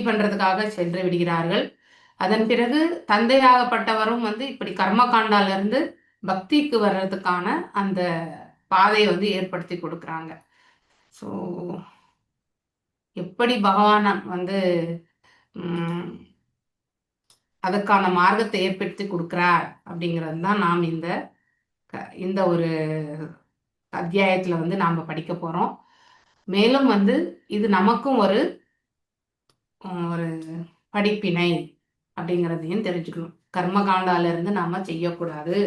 பண்றதுக்காக சென்று விடுகிறார்கள். அதன் பிறகு தந்தையாகப்பட்டவரும் வந்து இப்படி கர்மகாண்டால இருந்து பக்திக்கு வர்றதுக்கான அந்த பாதையை வந்து ஏற்படுத்தி கொடுக்குறாங்க. ஸோ எப்படி பகவான் வந்து அதற்கான மார்க்கத்தை ஏற்படுத்தி கொடுக்கிறார் அப்படிங்கிறது தான் நாம் இந்த ஒரு அத்தியாயத்தில் வந்து நாம் படிக்க போகிறோம். மேலும் வந்து இது நமக்கும் ஒரு ஒரு படிப்பினை அப்படிங்கிறதையும் தெரிஞ்சுக்கணும். கர்மகாண்டால இருந்து நாம செய்யக்கூடாது,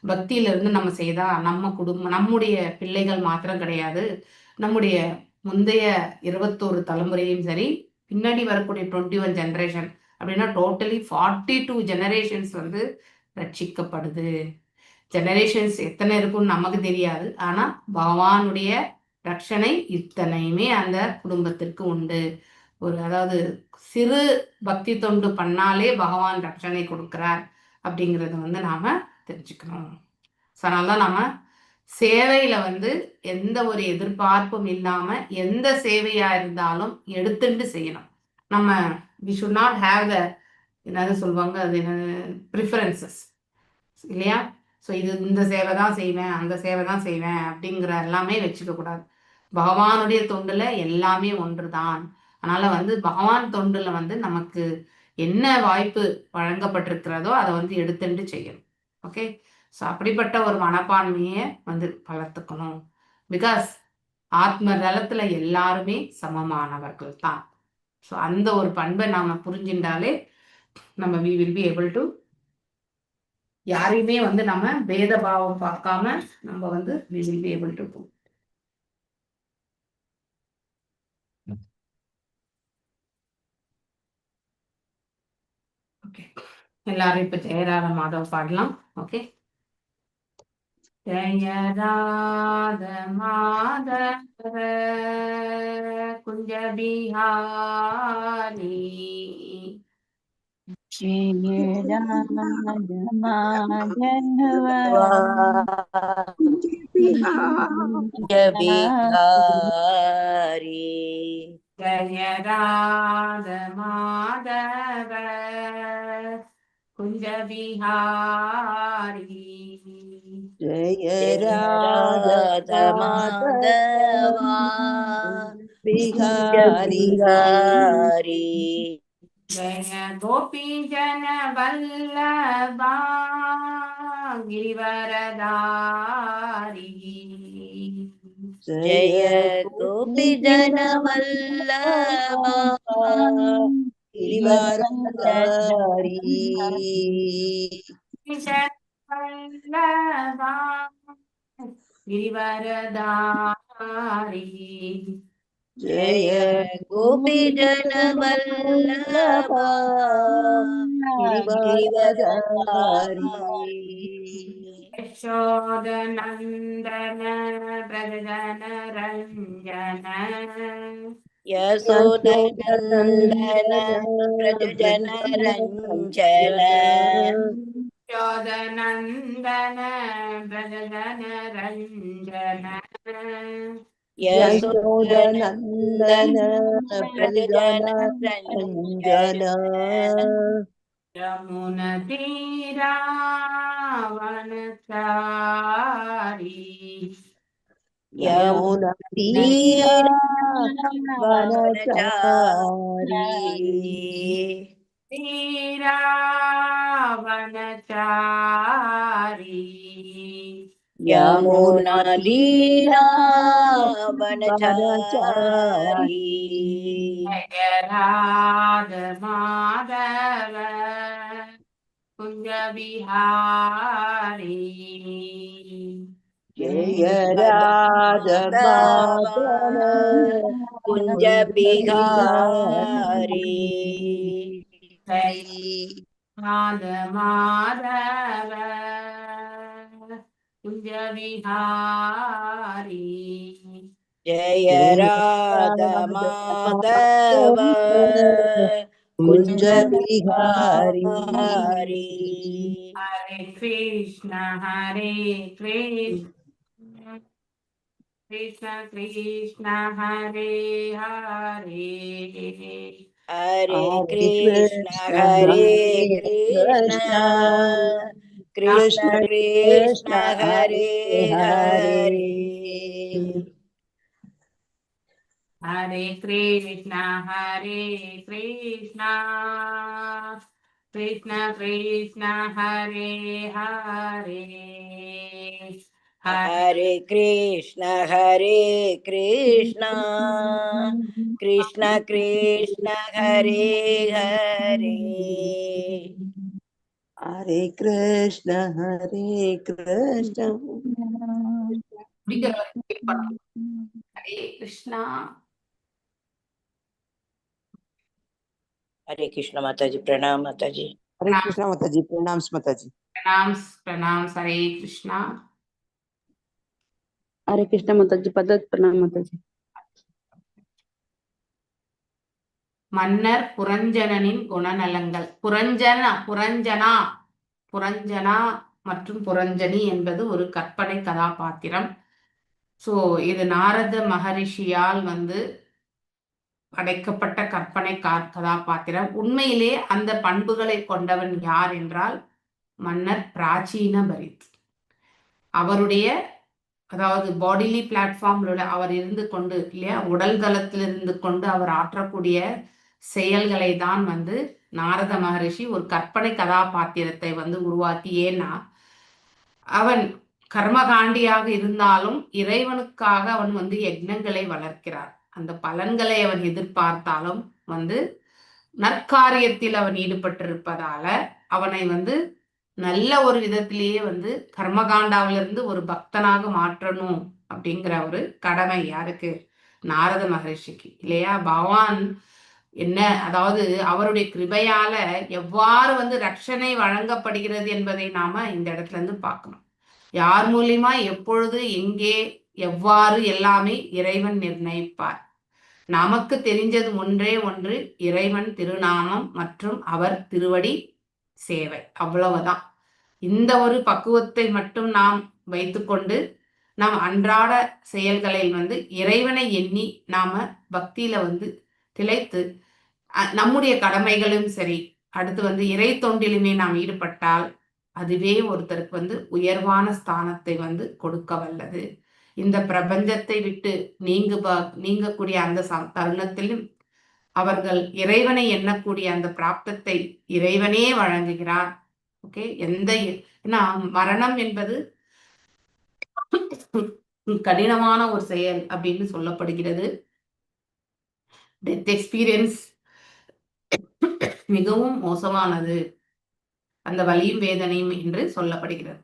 பக்தியிலிருந்து நம்ம செய்தா நம்ம குடும்பம், நம்முடைய பிள்ளைகள் மாத்திரம் கிடையாது, நம்முடைய முந்தைய 21 தலைமுறையும் சரி, பின்னாடி வரக்கூடிய 21 ஜெனரேஷன் அப்படின்னா டோட்டலி 42 ஜெனரேஷன்ஸ் வந்து ரட்சிக்கப்படுது. ஜெனரேஷன்ஸ் எத்தனை இருக்கும்னு நமக்கு தெரியாது, ஆனா பகவானுடைய ரட்சணை இத்தனையுமே அந்த குடும்பத்திற்கு உண்டு. ஒரு அதாவது சிறு பக்தி தொண்டு பண்ணாலே பகவான் ரட்சணை கொடுக்கிறார் அப்படிங்கிறத வந்து நாம தெரிஞ்சுக்கணும். ஸோ அதனால தான் நாம சேவையில வந்து எந்த ஒரு எதிர்பார்ப்பும் இல்லாம எந்த சேவையா இருந்தாலும் எடுத்துட்டு செய்யணும். நம்ம we should not have the என்னது சொல்லுவாங்க, அது என்ன ப்ரிஃபரன்சஸ் இல்லையா? ஸோ இது இந்த சேவை தான் செய்வேன், அந்த சேவை தான் செய்வேன் அப்படிங்கிற எல்லாமே வச்சுக்க கூடாது. பகவானுடைய தொண்டுல எல்லாமே ஒன்று தான். அதனால வந்து பகவான் தொண்டுல வந்து நமக்கு என்ன வாய்ப்பு வழங்கப்பட்டிருக்கிறதோ அதை வந்து எடுத்துட்டு செய்யணும். ஓகே, ஸோ அப்படிப்பட்ட ஒரு மனப்பான்மையை வந்து வளர்த்துக்கணும். Because ஆத்ம தளத்துல எல்லாருமே சமமானவர்கள் தான். ஸோ அந்த ஒரு பண்பை நாம புரிஞ்சின்றாலே நம்ம we will be able to யாரையுமே வந்து நம்ம பேத பாவம் பார்க்காம நம்ம வந்து we will be able to do. Okay, எல்லாரும் இப்ப ஜெயராத மாதவ் பாடலாம். ஓகே, ஜெய ராத மாதவ குஞ்ச பிஹாரி. ஜெய ராத மாதவ பிஹாரி. ஜெய ராத மாதவ குஞ்ச பிஹாரி. ஜெய ராத மாதவா பிஹாரி. பிஹாரி. ஜெய கோபி ஜன வல்லபா கிரிவரதாரி. ஜெய கோபி ஜன வல்லபா கிரிவரதாரி. வல்லபா கிரிவரதாரி. ஜெய கோபி ஜன வல்லபா கிரிவரதாரி. யசோத நந்தன பிரஜன ரஞ்சன. யசோத நந்தன பிரஜன ரஞ்சன. யசோத நந்தன பிரஜன ரஞ்சன. யசோத நந்தன பிரஜன ரஞ்சன. யமுன தீராவனச்சாரி. யமுன தீராவனச்சாரி. தீராவனச்சாரி. யமுனா தீராவனச்சாரி. ஜெய ராத மாதவ குஞ்ச விஹாரி. ஜெய ராத மாதவ குஞ்ச பிஹாரி. ராத மாதவ குஞ்ச விஹாரி. ஜெய ராத Madhava குஞ்ச Bihari. Hare Krishna Hare Krishna Krishna Krishna Hare Hare. Hare Hare Krishna Krishna Hare Hare Krishna Krishna Krishna Krishna Krishna Krishna Hare Hare Hare. Hare. Hare Krishna Hare Krishna Krishna Krishna Hare Hare. Hare Krishna Hare Krishna Krishna Krishna Hare Hare. Hare Krishna Hare Krishna. முடிக்கிற வரைக்கும் பண்ணணும். ஹரே கிருஷ்ணா. ஹரே கிருஷ்ண மாதாஜி, பிரணாம் மாதாஜி. ஹரே கிருஷ்ணா மாதாஜி, பிரணாம்ஸ் மாதாஜி. பிரணாம்ஸ், பிரணாம்ஸ். ஹரே கிருஷ்ணா. ஹரே கிருஷ்ணா மாதாஜி, பதத் பிரணாம் மாதாஜி. மன்னர் புரஞ்சனனின் குணநலங்கள். புரஞ்சனா புரஞ்சனா புரஞ்சனா மற்றும் புரஞ்சனி என்பது ஒரு கற்பனை கதாபாத்திரம். ஸோ இது நாரத மகரிஷியால் வந்து படைக்கப்பட்ட கற்பனை கதாபாத்திரம். உண்மையிலே அந்த பண்புகளை கொண்டவன் யார் என்றால் மன்னர் பிராச்சீன பரித். அவருடைய அதாவது பாடிலி பிளாட்ஃபார்ம்ல அவர் இருந்து கொண்டு, இல்லையா, உடல் தளத்தில் இருந்து கொண்டு அவர் ஆற்றக்கூடிய செயல்களை தான் வந்து நாரத மகரிஷி ஒரு கற்பனை கதாபாத்திரத்தை வந்து உருவாக்கி, ஏன்னா அவன் கர்மகாண்டியாக இருந்தாலும் இறைவனுக்காக அவன் வந்து யக்ஞங்களை வளர்க்கிறார். அந்த பலன்களை அவன் எதிர்பார்த்தாலும் வந்து நற்காரியத்தில் அவன் ஈடுபட்டிருப்பதால அவனை வந்து நல்ல ஒரு விதத்திலேயே வந்து கர்மகாண்டாவிலிருந்து ஒரு பக்தனாக மாற்றணும் அப்படிங்கிற ஒரு கடமை யாருக்கு? நாரத மகரிஷிக்கு, இல்லையா? பகவான் என்ன, அதாவது அவருடைய கிருபையால எவ்வாறு வந்து ரட்சணை வழங்கப்படுகிறது என்பதை நாம இந்த இடத்துல இருந்து பார்க்கணும். யார் மூலியமா, எப்பொழுது, எங்கே, எவ்வாறு எல்லாமே இறைவன் நிர்ணயிப்பார். நமக்கு தெரிஞ்சது ஒன்றே ஒன்று, இறைவன் திருநாமம் மற்றும் அவர் திருவடி சேவை, அவ்வளவுதான். இந்த ஒரு பக்குவத்தை மட்டும் நாம் வைத்துக்கொண்டு நாம் அன்றாட செயல்களில் வந்து இறைவனை எண்ணி நாம பக்தியில வந்து திளைத்து நம்முடைய கடமைகளும் சரி, அடுத்து வந்து இறை தொண்டிலுமே நாம் ஈடுபட்டால் அதுவே ஒருத்தருக்கு வந்து உயர்வான ஸ்தானத்தை வந்து கொடுக்க வல்லது. இந்த பிரபஞ்சத்தை விட்டு நீங்கக்கூடிய அந்த தருணத்திலும் அவர்கள் இறைவனை எண்ணக்கூடிய அந்த பிராப்தத்தை இறைவனே வழங்குகிறார். ஓகே, எந்த ஏன்னா மரணம் என்பது கடினமான ஒரு செயல் அப்படின்னு சொல்லப்படுகிறது. டெத் எக்ஸ்பீரியன்ஸ் மிகவும் மோசமானது, அந்த வலியும் வேதனையும் என்று சொல்லப்படுகிறது.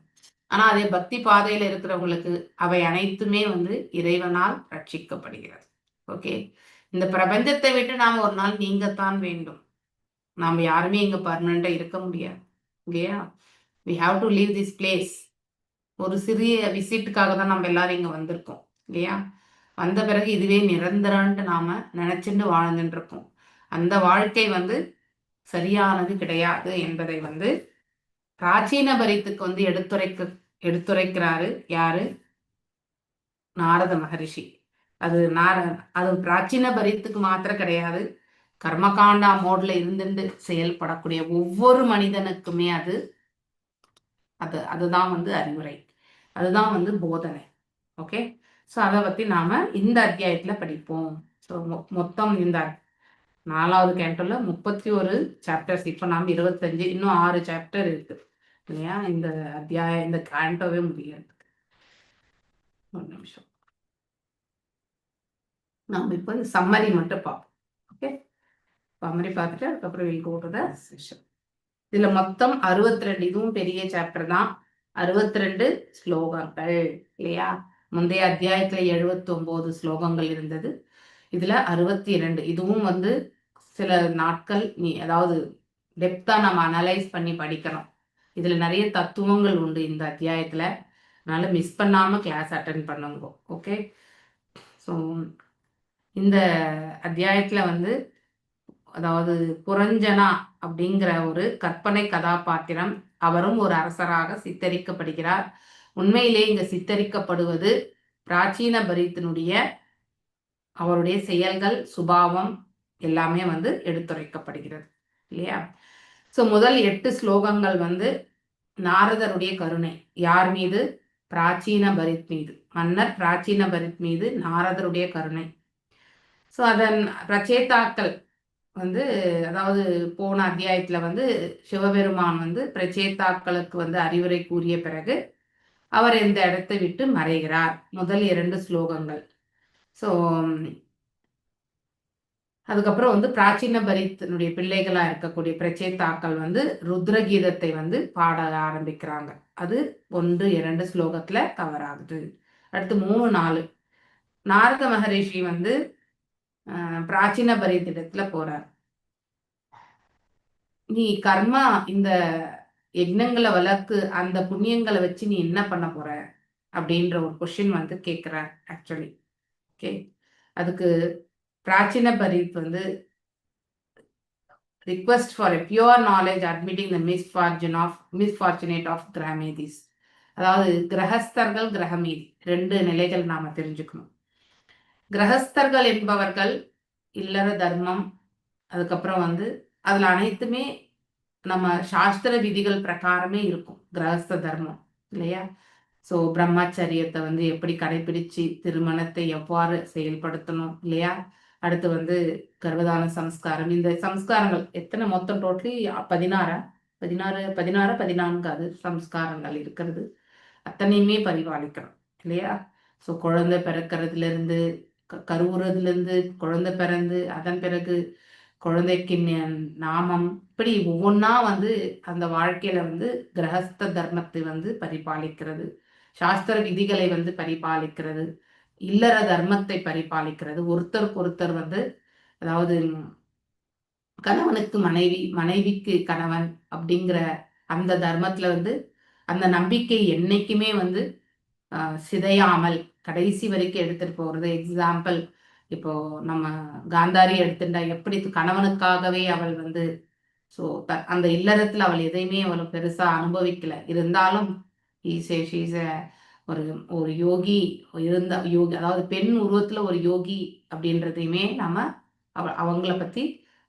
ஆனா அதே பக்தி பாதையில இருக்கிறவங்களுக்கு அவை அனைத்துமே வந்து இறைவனால் ரட்சிக்கப்படுகிறது. ஓகே, இந்த பிரபஞ்சத்தை விட்டு நாம் ஒரு நாள் நீங்கத்தான் வேண்டும். நாம் யாருமே இங்க பர்மனண்டா இருக்க முடியாது, இல்லையா? We have to leave this place. ஒரு சிறிய விசிட்டுக்காக தான் நம்ம எல்லாரும் இங்க வந்திருக்கோம், இல்லையா? வந்த பிறகு இதுவே நிரந்தரம்ன்ட்டு நாம நினைச்சுட்டு வாழ்ந்துட்டு இருக்கோம். அந்த வாழ்க்கை வந்து சரியானது கிடையாது என்பதை வந்து பிராச்சீன பரித்துக்கு வந்து எடுத்துரைக்கிறாரு யாரு? நாரத மகரிஷி. அது பிராச்சீன பரித்துக்கு மாத்திரம் கிடையாது, கர்மகாண்டா மோட்ல இருந்துட்டு செயல்படக்கூடிய ஒவ்வொரு மனிதனுக்குமே அது அது அதுதான் வந்து அறிவுரை, அதுதான் வந்து போதனை. ஓகே, ஸோ அதை பத்தி நாம இந்த அத்தியாயத்துல படிப்போம். ஸோ மொத்தம் இந்த நாலாவது கேண்டோல 31 சாப்டர்ஸ். இப்போ நாம் 25, இன்னும் 6 சாப்டர் இருக்கு, இல்லையா? இந்த அத்தியாயம், இந்த கேண்டோவே முடியறதுக்கு. ஒரு நிமிஷம், நாம் இப்போ சம்மரி மட்டும் பார்ப்போம். ஓகே, சம்மரி பார்த்துட்டு அதுக்கப்புறம் will go to the session. இதுல மொத்தம் 62, இதுவும் பெரிய சாப்டர் தான், 62 ஸ்லோகங்கள், இல்லையா? முந்தைய அத்தியாயத்துல 79 ஸ்லோகங்கள் இருந்தது, இதுல 62. இதுவும் வந்து சில நாட்கள் நீ அதாவது டெப்தா நம்ம அனலைஸ் பண்ணி படிக்கணும். இதுல நிறைய தத்துவங்கள் உண்டு இந்த அத்தியாயத்துல, அதனால மிஸ் பண்ணாம கிளாஸ் அட்டன் பண்ணுங்க. ஓகே, ஸோ இந்த அத்தியாயத்துல வந்து அதாவது புரஞ்சனா அப்படிங்கிற ஒரு கற்பனை கதாபாத்திரம், அவரும் ஒரு அரசராக சித்தரிக்கப்படுகிறார். உண்மையிலே இங்க சித்தரிக்கப்படுவது பிராச்சீன பரித்தினுடைய அவருடைய செயல்கள், சுபாவம், எல்லாமே வந்து எடுத்துரைக்கப்படுகிறது, இல்லையா? ஸோ முதல் எட்டு ஸ்லோகங்கள் வந்து நாரதருடைய கருணை. யார் மீது? பிராச்சீன பரித் மீது. மன்னர் பிராச்சீன பரித் மீது நாரதருடைய கருணை. ஸோ அதன் பிரச்சேதாக்கள் வந்து, அதாவது போன அத்தியாயத்துல வந்து சிவபெருமான் வந்து பிரச்சேதாக்களுக்கு வந்து அறிவுரை கூறிய பிறகு அவர் இந்த இடத்தை விட்டு மறைகிறார். முதல் இரண்டு ஸ்லோகங்கள். ஸோ அதுக்கப்புறம் வந்து பிராச்சீன பரித்தினுடைய பிள்ளைகளா இருக்கக்கூடிய பிரச்சேதாக்கள் வந்து ருத்ரகீதத்தை வந்து பாட ஆரம்பிக்கிறாங்க. அது ஒன்று இரண்டு ஸ்லோகத்துல கவர் ஆகுது. அடுத்து மூணு நாலு, நாரத மகரிஷி வந்து பிராச்சீன பரித்திடத்துல போறார். நீ கர்மா, இந்த யக்ஞங்களை வளர்த்து அந்த புண்ணியங்களை வச்சு நீ என்ன பண்ண போற அப்படின்ற ஒரு கொஷின் வந்து கேட்கிறார் ஆக்சுவலி. ஓகே, அதுக்கு பிராச்சீன பரித் வந்து request for a pure knowledge, admitting the misfortunate of கிரகமேதிஸ். அதாவது கிரகஸ்தர்கள், கிரகமேதி, ரெண்டு நிலைகள் நாம தெரிஞ்சுக்கணும். கிரகஸ்தர்கள் என்பவர்கள் இல்லற தர்மம், அதுக்கப்புறம் வந்து அதுல அனைத்துமே நம்ம சாஸ்திர விதிகள் பிரகாரமே இருக்கும் கிரகஸ்த தர்மம், இல்லையா? ஸோ பிரம்மச்சரியத்தை வந்து எப்படி கடைபிடிச்சு திருமணத்தை எவ்வாறு செயல்படுத்தணும், இல்லையா? அடுத்து வந்து கர்ப்பதான சம்ஸ்காரம். இந்த சம்ஸ்காரங்கள் எத்தனை மொத்தம்? டோட்டலி 16ஆ, 16, 16, 14, அது சம்ஸ்காரங்கள் இருக்கிறது. அத்தனையுமே பரிபாலிக்கணும், இல்லையா? ஸோ குழந்தை பிறக்கிறதுல இருந்து, கருவுறதுல இருந்து, குழந்தை பிறந்து, அதன் பிறகு குழந்தைக்கு நாமம், இப்படி ஒவ்வொன்றா வந்து அந்த வாழ்க்கையில வந்து கிரகஸ்த தர்மத்தை வந்து பரிபாலிக்கிறது, சாஸ்திர விதிகளை வந்து பரிபாலிக்கிறது, இல்லற தர்மத்தை பரிபாலிக்கிறது. ஒருத்தருக்கு ஒருத்தர் வந்து, அதாவது கணவனுக்கு மனைவி, மனைவிக்கு கணவன் அப்படிங்கிற அந்த தர்மத்துல வந்து அந்த நம்பிக்கை என்னைக்குமே வந்து சிதையாமல் கடைசி வரைக்கும் எடுத்துட்டு போகிறது. எக்ஸாம்பிள், இப்போ நம்ம காந்தாரி எடுத்துட்டா எப்படி கணவனுக்காகவே அவள் வந்து, ஸோ அந்த இல்லறத்துல அவள் எதையுமே அவள் பெருசா அனுபவிக்கல. இருந்தாலும் ஷீஸ் ஒரு ஒரு யோகி இருந்த யோகி, அதாவது பெண் உருவத்துல ஒரு யோகி அப்படின்றதையுமே நம்ம அவங்கள பத்தி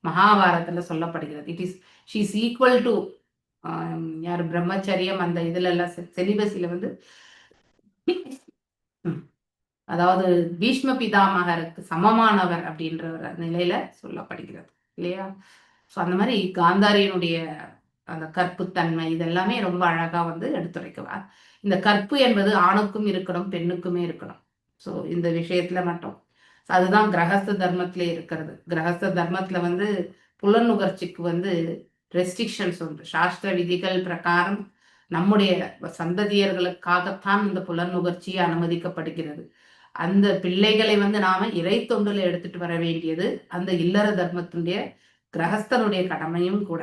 மகாபாரதத்துல சொல்லப்படுகிறது. It is she is equal to யார், பிரம்மச்சரியம் அந்த இதுல எல்லாம் செலிபஸில வந்து அதாவது பீஷ்ம பிதாமகருக்கு சமமானவர் அப்படின்ற ஒரு நிலையில சொல்லப்படுகிறது, இல்லையா? ஸோ அந்த மாதிரி காந்தாரியனுடைய அந்த கற்புத்தன்மை இதெல்லாமே ரொம்ப அழகா வந்து எடுத்துரைக்குவார். இந்த கற்பு என்பது ஆணுக்கும் இருக்கணும், பெண்ணுக்குமே இருக்கணும். ஸோ இந்த விஷயத்துல மட்டும் So அதுதான் கிரகஸ்த தர்மத்திலே இருக்கிறது. கிரகஸ்த தர்மத்துல வந்து புலன் நுகர்ச்சிக்கு வந்து ரெஸ்ட்ரிக்ஷன்ஸ் உண்டு. சாஸ்திர விதிகள் பிரகாரம் நம்முடைய சந்ததியர்களுக்காகத்தான் இந்த புலன் நுகர்ச்சி அனுமதிக்கப்படுகிறது. அந்த பிள்ளைகளை வந்து நாம இறை தொண்டுல எடுத்துட்டு வர வேண்டியது அந்த இல்லற தர்மத்தினுடைய கிரகஸ்தனுடைய கடமையும் கூட.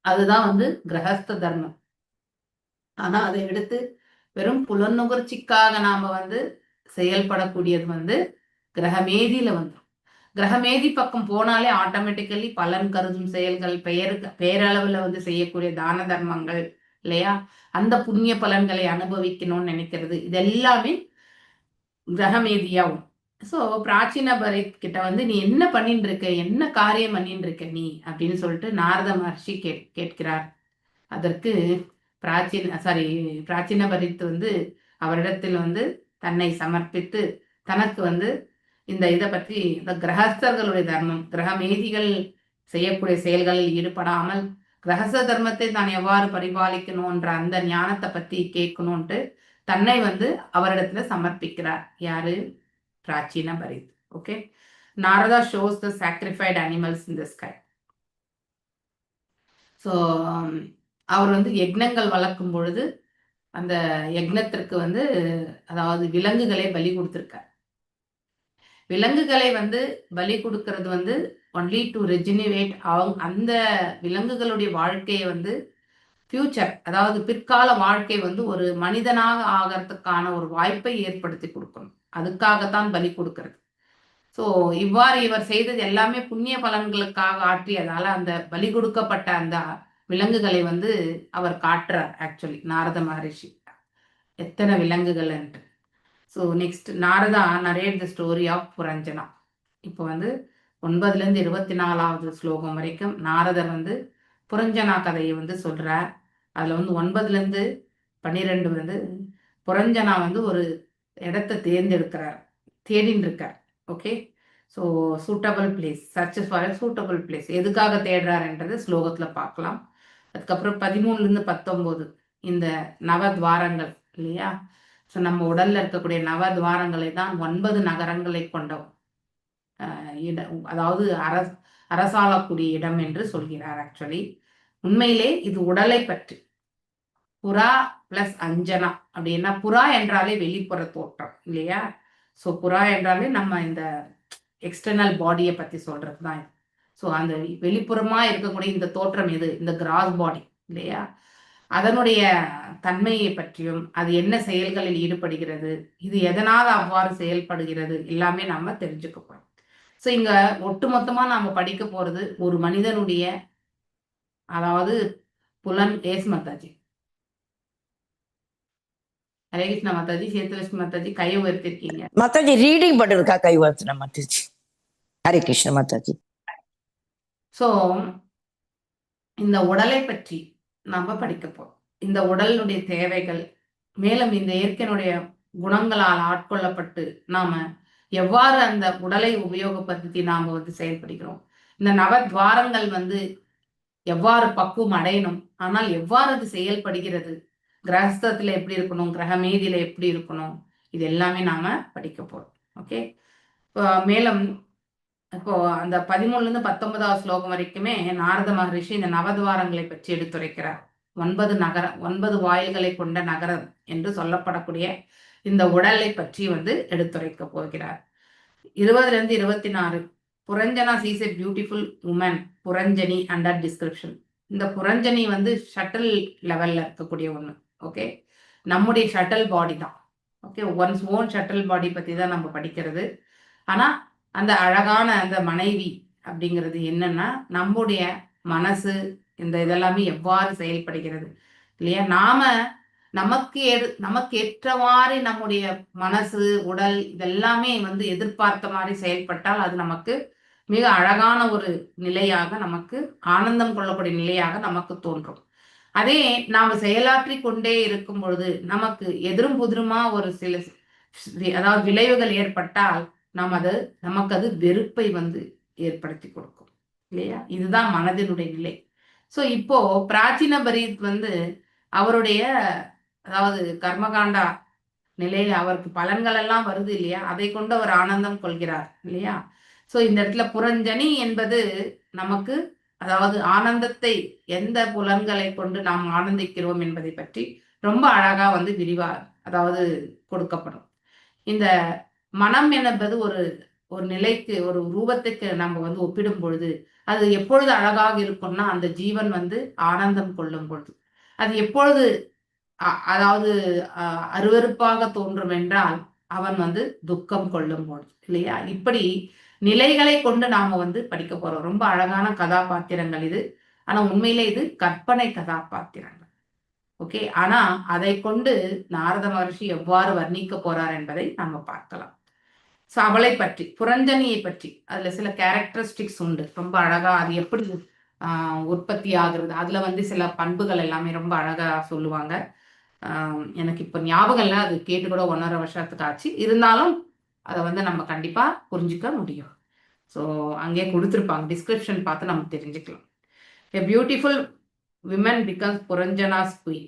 அதுதான் வந்து கிரகஸ்த தர்மம். ஆனா அதை எடுத்து வெறும் புலன் நுகர்ச்சிக்காக நாம வந்து செயல்படக்கூடியது வந்து கிரகமேதியில வந்துடும். கிரகமேதி பக்கம் போனாலே ஆட்டோமேட்டிக்கலி பலன் கருதும் செயல்கள், பெயருக்கு பேரளவுல வந்து செய்யக்கூடிய தான தர்மங்கள், இல்லையா? அந்த புண்ணிய பலன்களை அனுபவிக்கணும்னு நினைக்கிறது, இது எல்லாமே கிரகமேதியாகும். ஸோ பிராச்சீன பரித் கிட்ட வந்து நீ என்ன பண்ணிட்டு இருக்க, என்ன காரியம் பண்ணிட்டு இருக்க நீ அப்படின்னு சொல்லிட்டு நாரத மகர்ஷி கேட்கிறார். அதற்கு பிராச்சீன சாரி பிராச்சீன பரித் வந்து அவரிடத்தில் வந்து தன்னை சமர்ப்பித்து தனக்கு வந்து இந்த இதை பற்றி, இந்த கிரகஸ்தர்களுடைய தர்மம், கிரகமேதிகள் செய்யக்கூடிய செயல்களில் ஈடுபடாமல் கிரகஸ்த தர்மத்தை தான் எவ்வாறு பரிபாலிக்கணும்ன்ற அந்த ஞானத்தை பத்தி கேட்கணும்ட்டு தன்னை வந்து அவரிடத்துல சமர்ப்பிக்கிறார். யாரு? பிராச்சீன Farid. Okay, Narada shows the sacrificed animals in the sky. So அவர் வந்து யக்னங்கள் வளர்க்கும் பொழுது அந்த யக்னத்திற்கு வந்து, அதாவது விலங்குகளை பலி கொடுத்திருக்கார். விலங்குகளை வந்து பலி கொடுக்கறது வந்து ஒன்லி டு ரெஜினிவேட் அவங்க அந்த விலங்குகளுடைய வாழ்க்கையை வந்து ஃபியூச்சர், அதாவது பிற்கால வாழ்க்கை வந்து ஒரு மனிதனாக ஆகிறதுக்கான ஒரு வாய்ப்பை ஏற்படுத்தி கொடுக்கணும். அதுக்காகத்தான் பலி கொடுக்கறது. ஸோ இவ்வாறு இவர் செய்தது எல்லாமே புண்ணிய பலன்களுக்காக ஆற்றியதால அந்த பலி கொடுக்கப்பட்ட அந்த விலங்குகளை வந்து அவர் காட்டுறார். ஆக்சுவலி நாரத மகரிஷி எத்தனை விலங்குகள் என்று. So next Narada narrate the story of Puranjana. இப்போ வந்து 9லேருந்து 24வது ஸ்லோகம் வரைக்கும் நாரதர் வந்து புரஞ்சனா கதையை வந்து சொல்றார். அதில் வந்து 9லேருந்து 12 வந்து புரஞ்சனா வந்து ஒரு இடத்தை தேர்ந்தெடுக்கிறார், தேடின்னு இருக்கார். Okay, so suitable place, search for suitable place. எதுக்காக தேடுறாருன்றது ஸ்லோகத்தில் பார்க்கலாம். அதுக்கப்புறம் 13லேருந்து 19 இந்த நவத்வாரங்கள் இல்லையா? ஸோ நம்ம உடல்ல இருக்கக்கூடிய நவத்வாரங்களை தான் 9 நகரங்களை கொண்ட இடம், அதாவது அரசாளக்கூடிய இடம் என்று சொல்கிறார். ஆக்சுவலி உண்மையிலே இது உடலை பற்றி. புறா பிளஸ் அஞ்சனா அப்படின்னா, புறா என்றாலே வெளிப்புற தோற்றம் இல்லையா? ஸோ புறா என்றாலே நம்ம இந்த எக்ஸ்டர்னல் பாடியை பத்தி சொல்றது தான். ஸோ அந்த வெளிப்புறமா இருக்கக்கூடிய இந்த தோற்றம் எது? இந்த கிராஸ் பாடி இல்லையா? அதனுடைய தன்மையை பற்றியும், அது என்ன செயல்களில் ஈடுபடுகிறது, இது எதனால் அவ்வாறு செயல்படுகிறது, எல்லாமே நம்ம தெரிஞ்சுக்க போறோம். ஸோ இங்க ஒட்டுமொத்தமா நாம படிக்க போறது ஒரு மனிதனுடைய, அதாவது புலன். ஏஸ் மாதாஜி, ஹரே கிருஷ்ணா மாதாஜி, சேத்துலட்சுமி மாதாஜி கையை உயர்த்திருக்கீங்க. மாதாஜி, ரீடிங் பண்ணிருக்கா கை உயர்த்தின மாதாஜி. ஹரே கிருஷ்ண மாதாஜி. ஸோ இந்த உடலை பற்றி நாம படிக்க போறோம். இந்த உடலுடைய தேவைகள், மேலும் இந்த இயற்கையினுடைய குணங்களால் ஆட்கொள்ளப்பட்டு நாம எவ்வாறு அந்த உடலை உபயோகப்படுத்தி நாம வந்து செயல்படுகிறோம், இந்த நவத்வாரங்கள் வந்து எவ்வாறு பக்குவம் அடையணும், ஆனால் எவ்வாறு அது செயல்படுகிறது, கிரகஸ்தத்துல எப்படி இருக்கணும், கிரகமேதியில எப்படி இருக்கணும், இது எல்லாமே நாம படிக்க போறோம். ஓகே, மேலும் இப்போ அந்த 13ல இருந்து 19வது ஸ்லோகம் வரைக்குமே நாரத மகரிஷி இந்த நவத்வாரங்களை பற்றி எடுத்துரைக்கிறார். 9 நகர, 9 வாயில்களை கொண்ட நகரம் என்று சொல்லப்படக்கூடிய இந்த உடலை பற்றி வந்து எடுத்துரைக்க போகிறார். 20ல இருந்து 24, Puranjana sees a beautiful woman Puranjani under description. இந்த புரஞ்சனி வந்து சட்டில் லெவல்ல இருக்கக்கூடிய ஒண்ணு. ஓகே, நம்முடைய சட்டில் பாடி தான். Okay, one's own subtle body பத்தி தான் நம்ம படிக்கிறது. ஆனா அந்த அழகான அந்த மனைவி அப்படிங்கிறது என்னன்னா, நம்முடைய மனசு இந்த இதெல்லாமே எவ்வாறு செயல்படுகிறது இல்லையா? நாம நமக்கு ஏற்றவாறு நம்முடைய மனசு, உடல் இதெல்லாமே வந்து எதிர்பார்த்த மாதிரி செயல்பட்டால் அது நமக்கு மிக அழகான ஒரு நிலையாக, நமக்கு ஆனந்தம் கொள்ளக்கூடிய நிலையாக நமக்கு தோன்றும். அதே நாம செயலாற்றி கொண்டே இருக்கும் பொழுது நமக்கு எதிரும் புதிருமா ஒரு சில, அதாவது விளைவுகள் ஏற்பட்டால் நாம் அது நமக்கு அது வெறுப்பை வந்து ஏற்படுத்தி கொடுக்கும் இல்லையா? இதுதான் மனதினுடைய நிலை. ஸோ இப்போ பிராச்சீன பரீத் வந்து அவருடைய, அதாவது கர்மகாண்டா நிலையில அவருக்கு பலன்கள் எல்லாம் வருது இல்லையா? அதை கொண்டு அவர் ஆனந்தம் கொள்கிறார் இல்லையா? ஸோ இந்த இடத்துல புரஞ்சனி என்பது நமக்கு, அதாவது ஆனந்தத்தை எந்த புலன்களை கொண்டு நாம் ஆனந்திக்கிறோம் என்பதை பற்றி ரொம்ப அழகா வந்து விரிவா, அதாவது கொடுக்கப்படும். இந்த மனம் என்பது ஒரு ஒரு நிலைக்கு, ஒரு ரூபத்துக்கு நம்ம வந்து ஒப்பிடும் பொழுது அது எப்பொழுது அழகாக இருக்கும்னா, அந்த ஜீவன் வந்து ஆனந்தம் கொள்ளும் பொழுது. அது எப்பொழுது அதாவது அருவருப்பாக தோன்றும் என்றால், அவன் வந்து துக்கம் கொள்ளும் பொழுது இல்லையா? இப்படி நிலைகளை கொண்டு நாம வந்து படிக்க போறோம். ரொம்ப அழகான கதாபாத்திரங்கள் இது. ஆனா உண்மையிலே இது கற்பனை கதாபாத்திரங்கள். ஓகே, ஆனா அதை கொண்டு நாரத மகர்ஷி எவ்வாறு வர்ணிக்க போறார் என்பதை நாம பார்க்கலாம். ஸோ அவளை பற்றி, புரஞ்சனியை பற்றி அதுல சில கேரக்டரிஸ்டிக்ஸ் உண்டு. ரொம்ப அழகா அது எப்படி உற்பத்தி ஆகுறது, அதுல வந்து சில பண்புகள் எல்லாமே ரொம்ப அழகா சொல்லுவாங்க. எனக்கு இப்போ ஞாபகம் இல்லை, அது கேட்டு கூட 1.5 வருஷத்துக்கு ஆச்சு. இருந்தாலும் அதை வந்து நம்ம கண்டிப்பா புரிஞ்சுக்க முடியும். ஸோ அங்கே கொடுத்துருப்பாங்க, டிஸ்கிரிப்ஷன் பார்த்து நம்ம தெரிஞ்சுக்கலாம். A beautiful woman becomes Puranjana's queen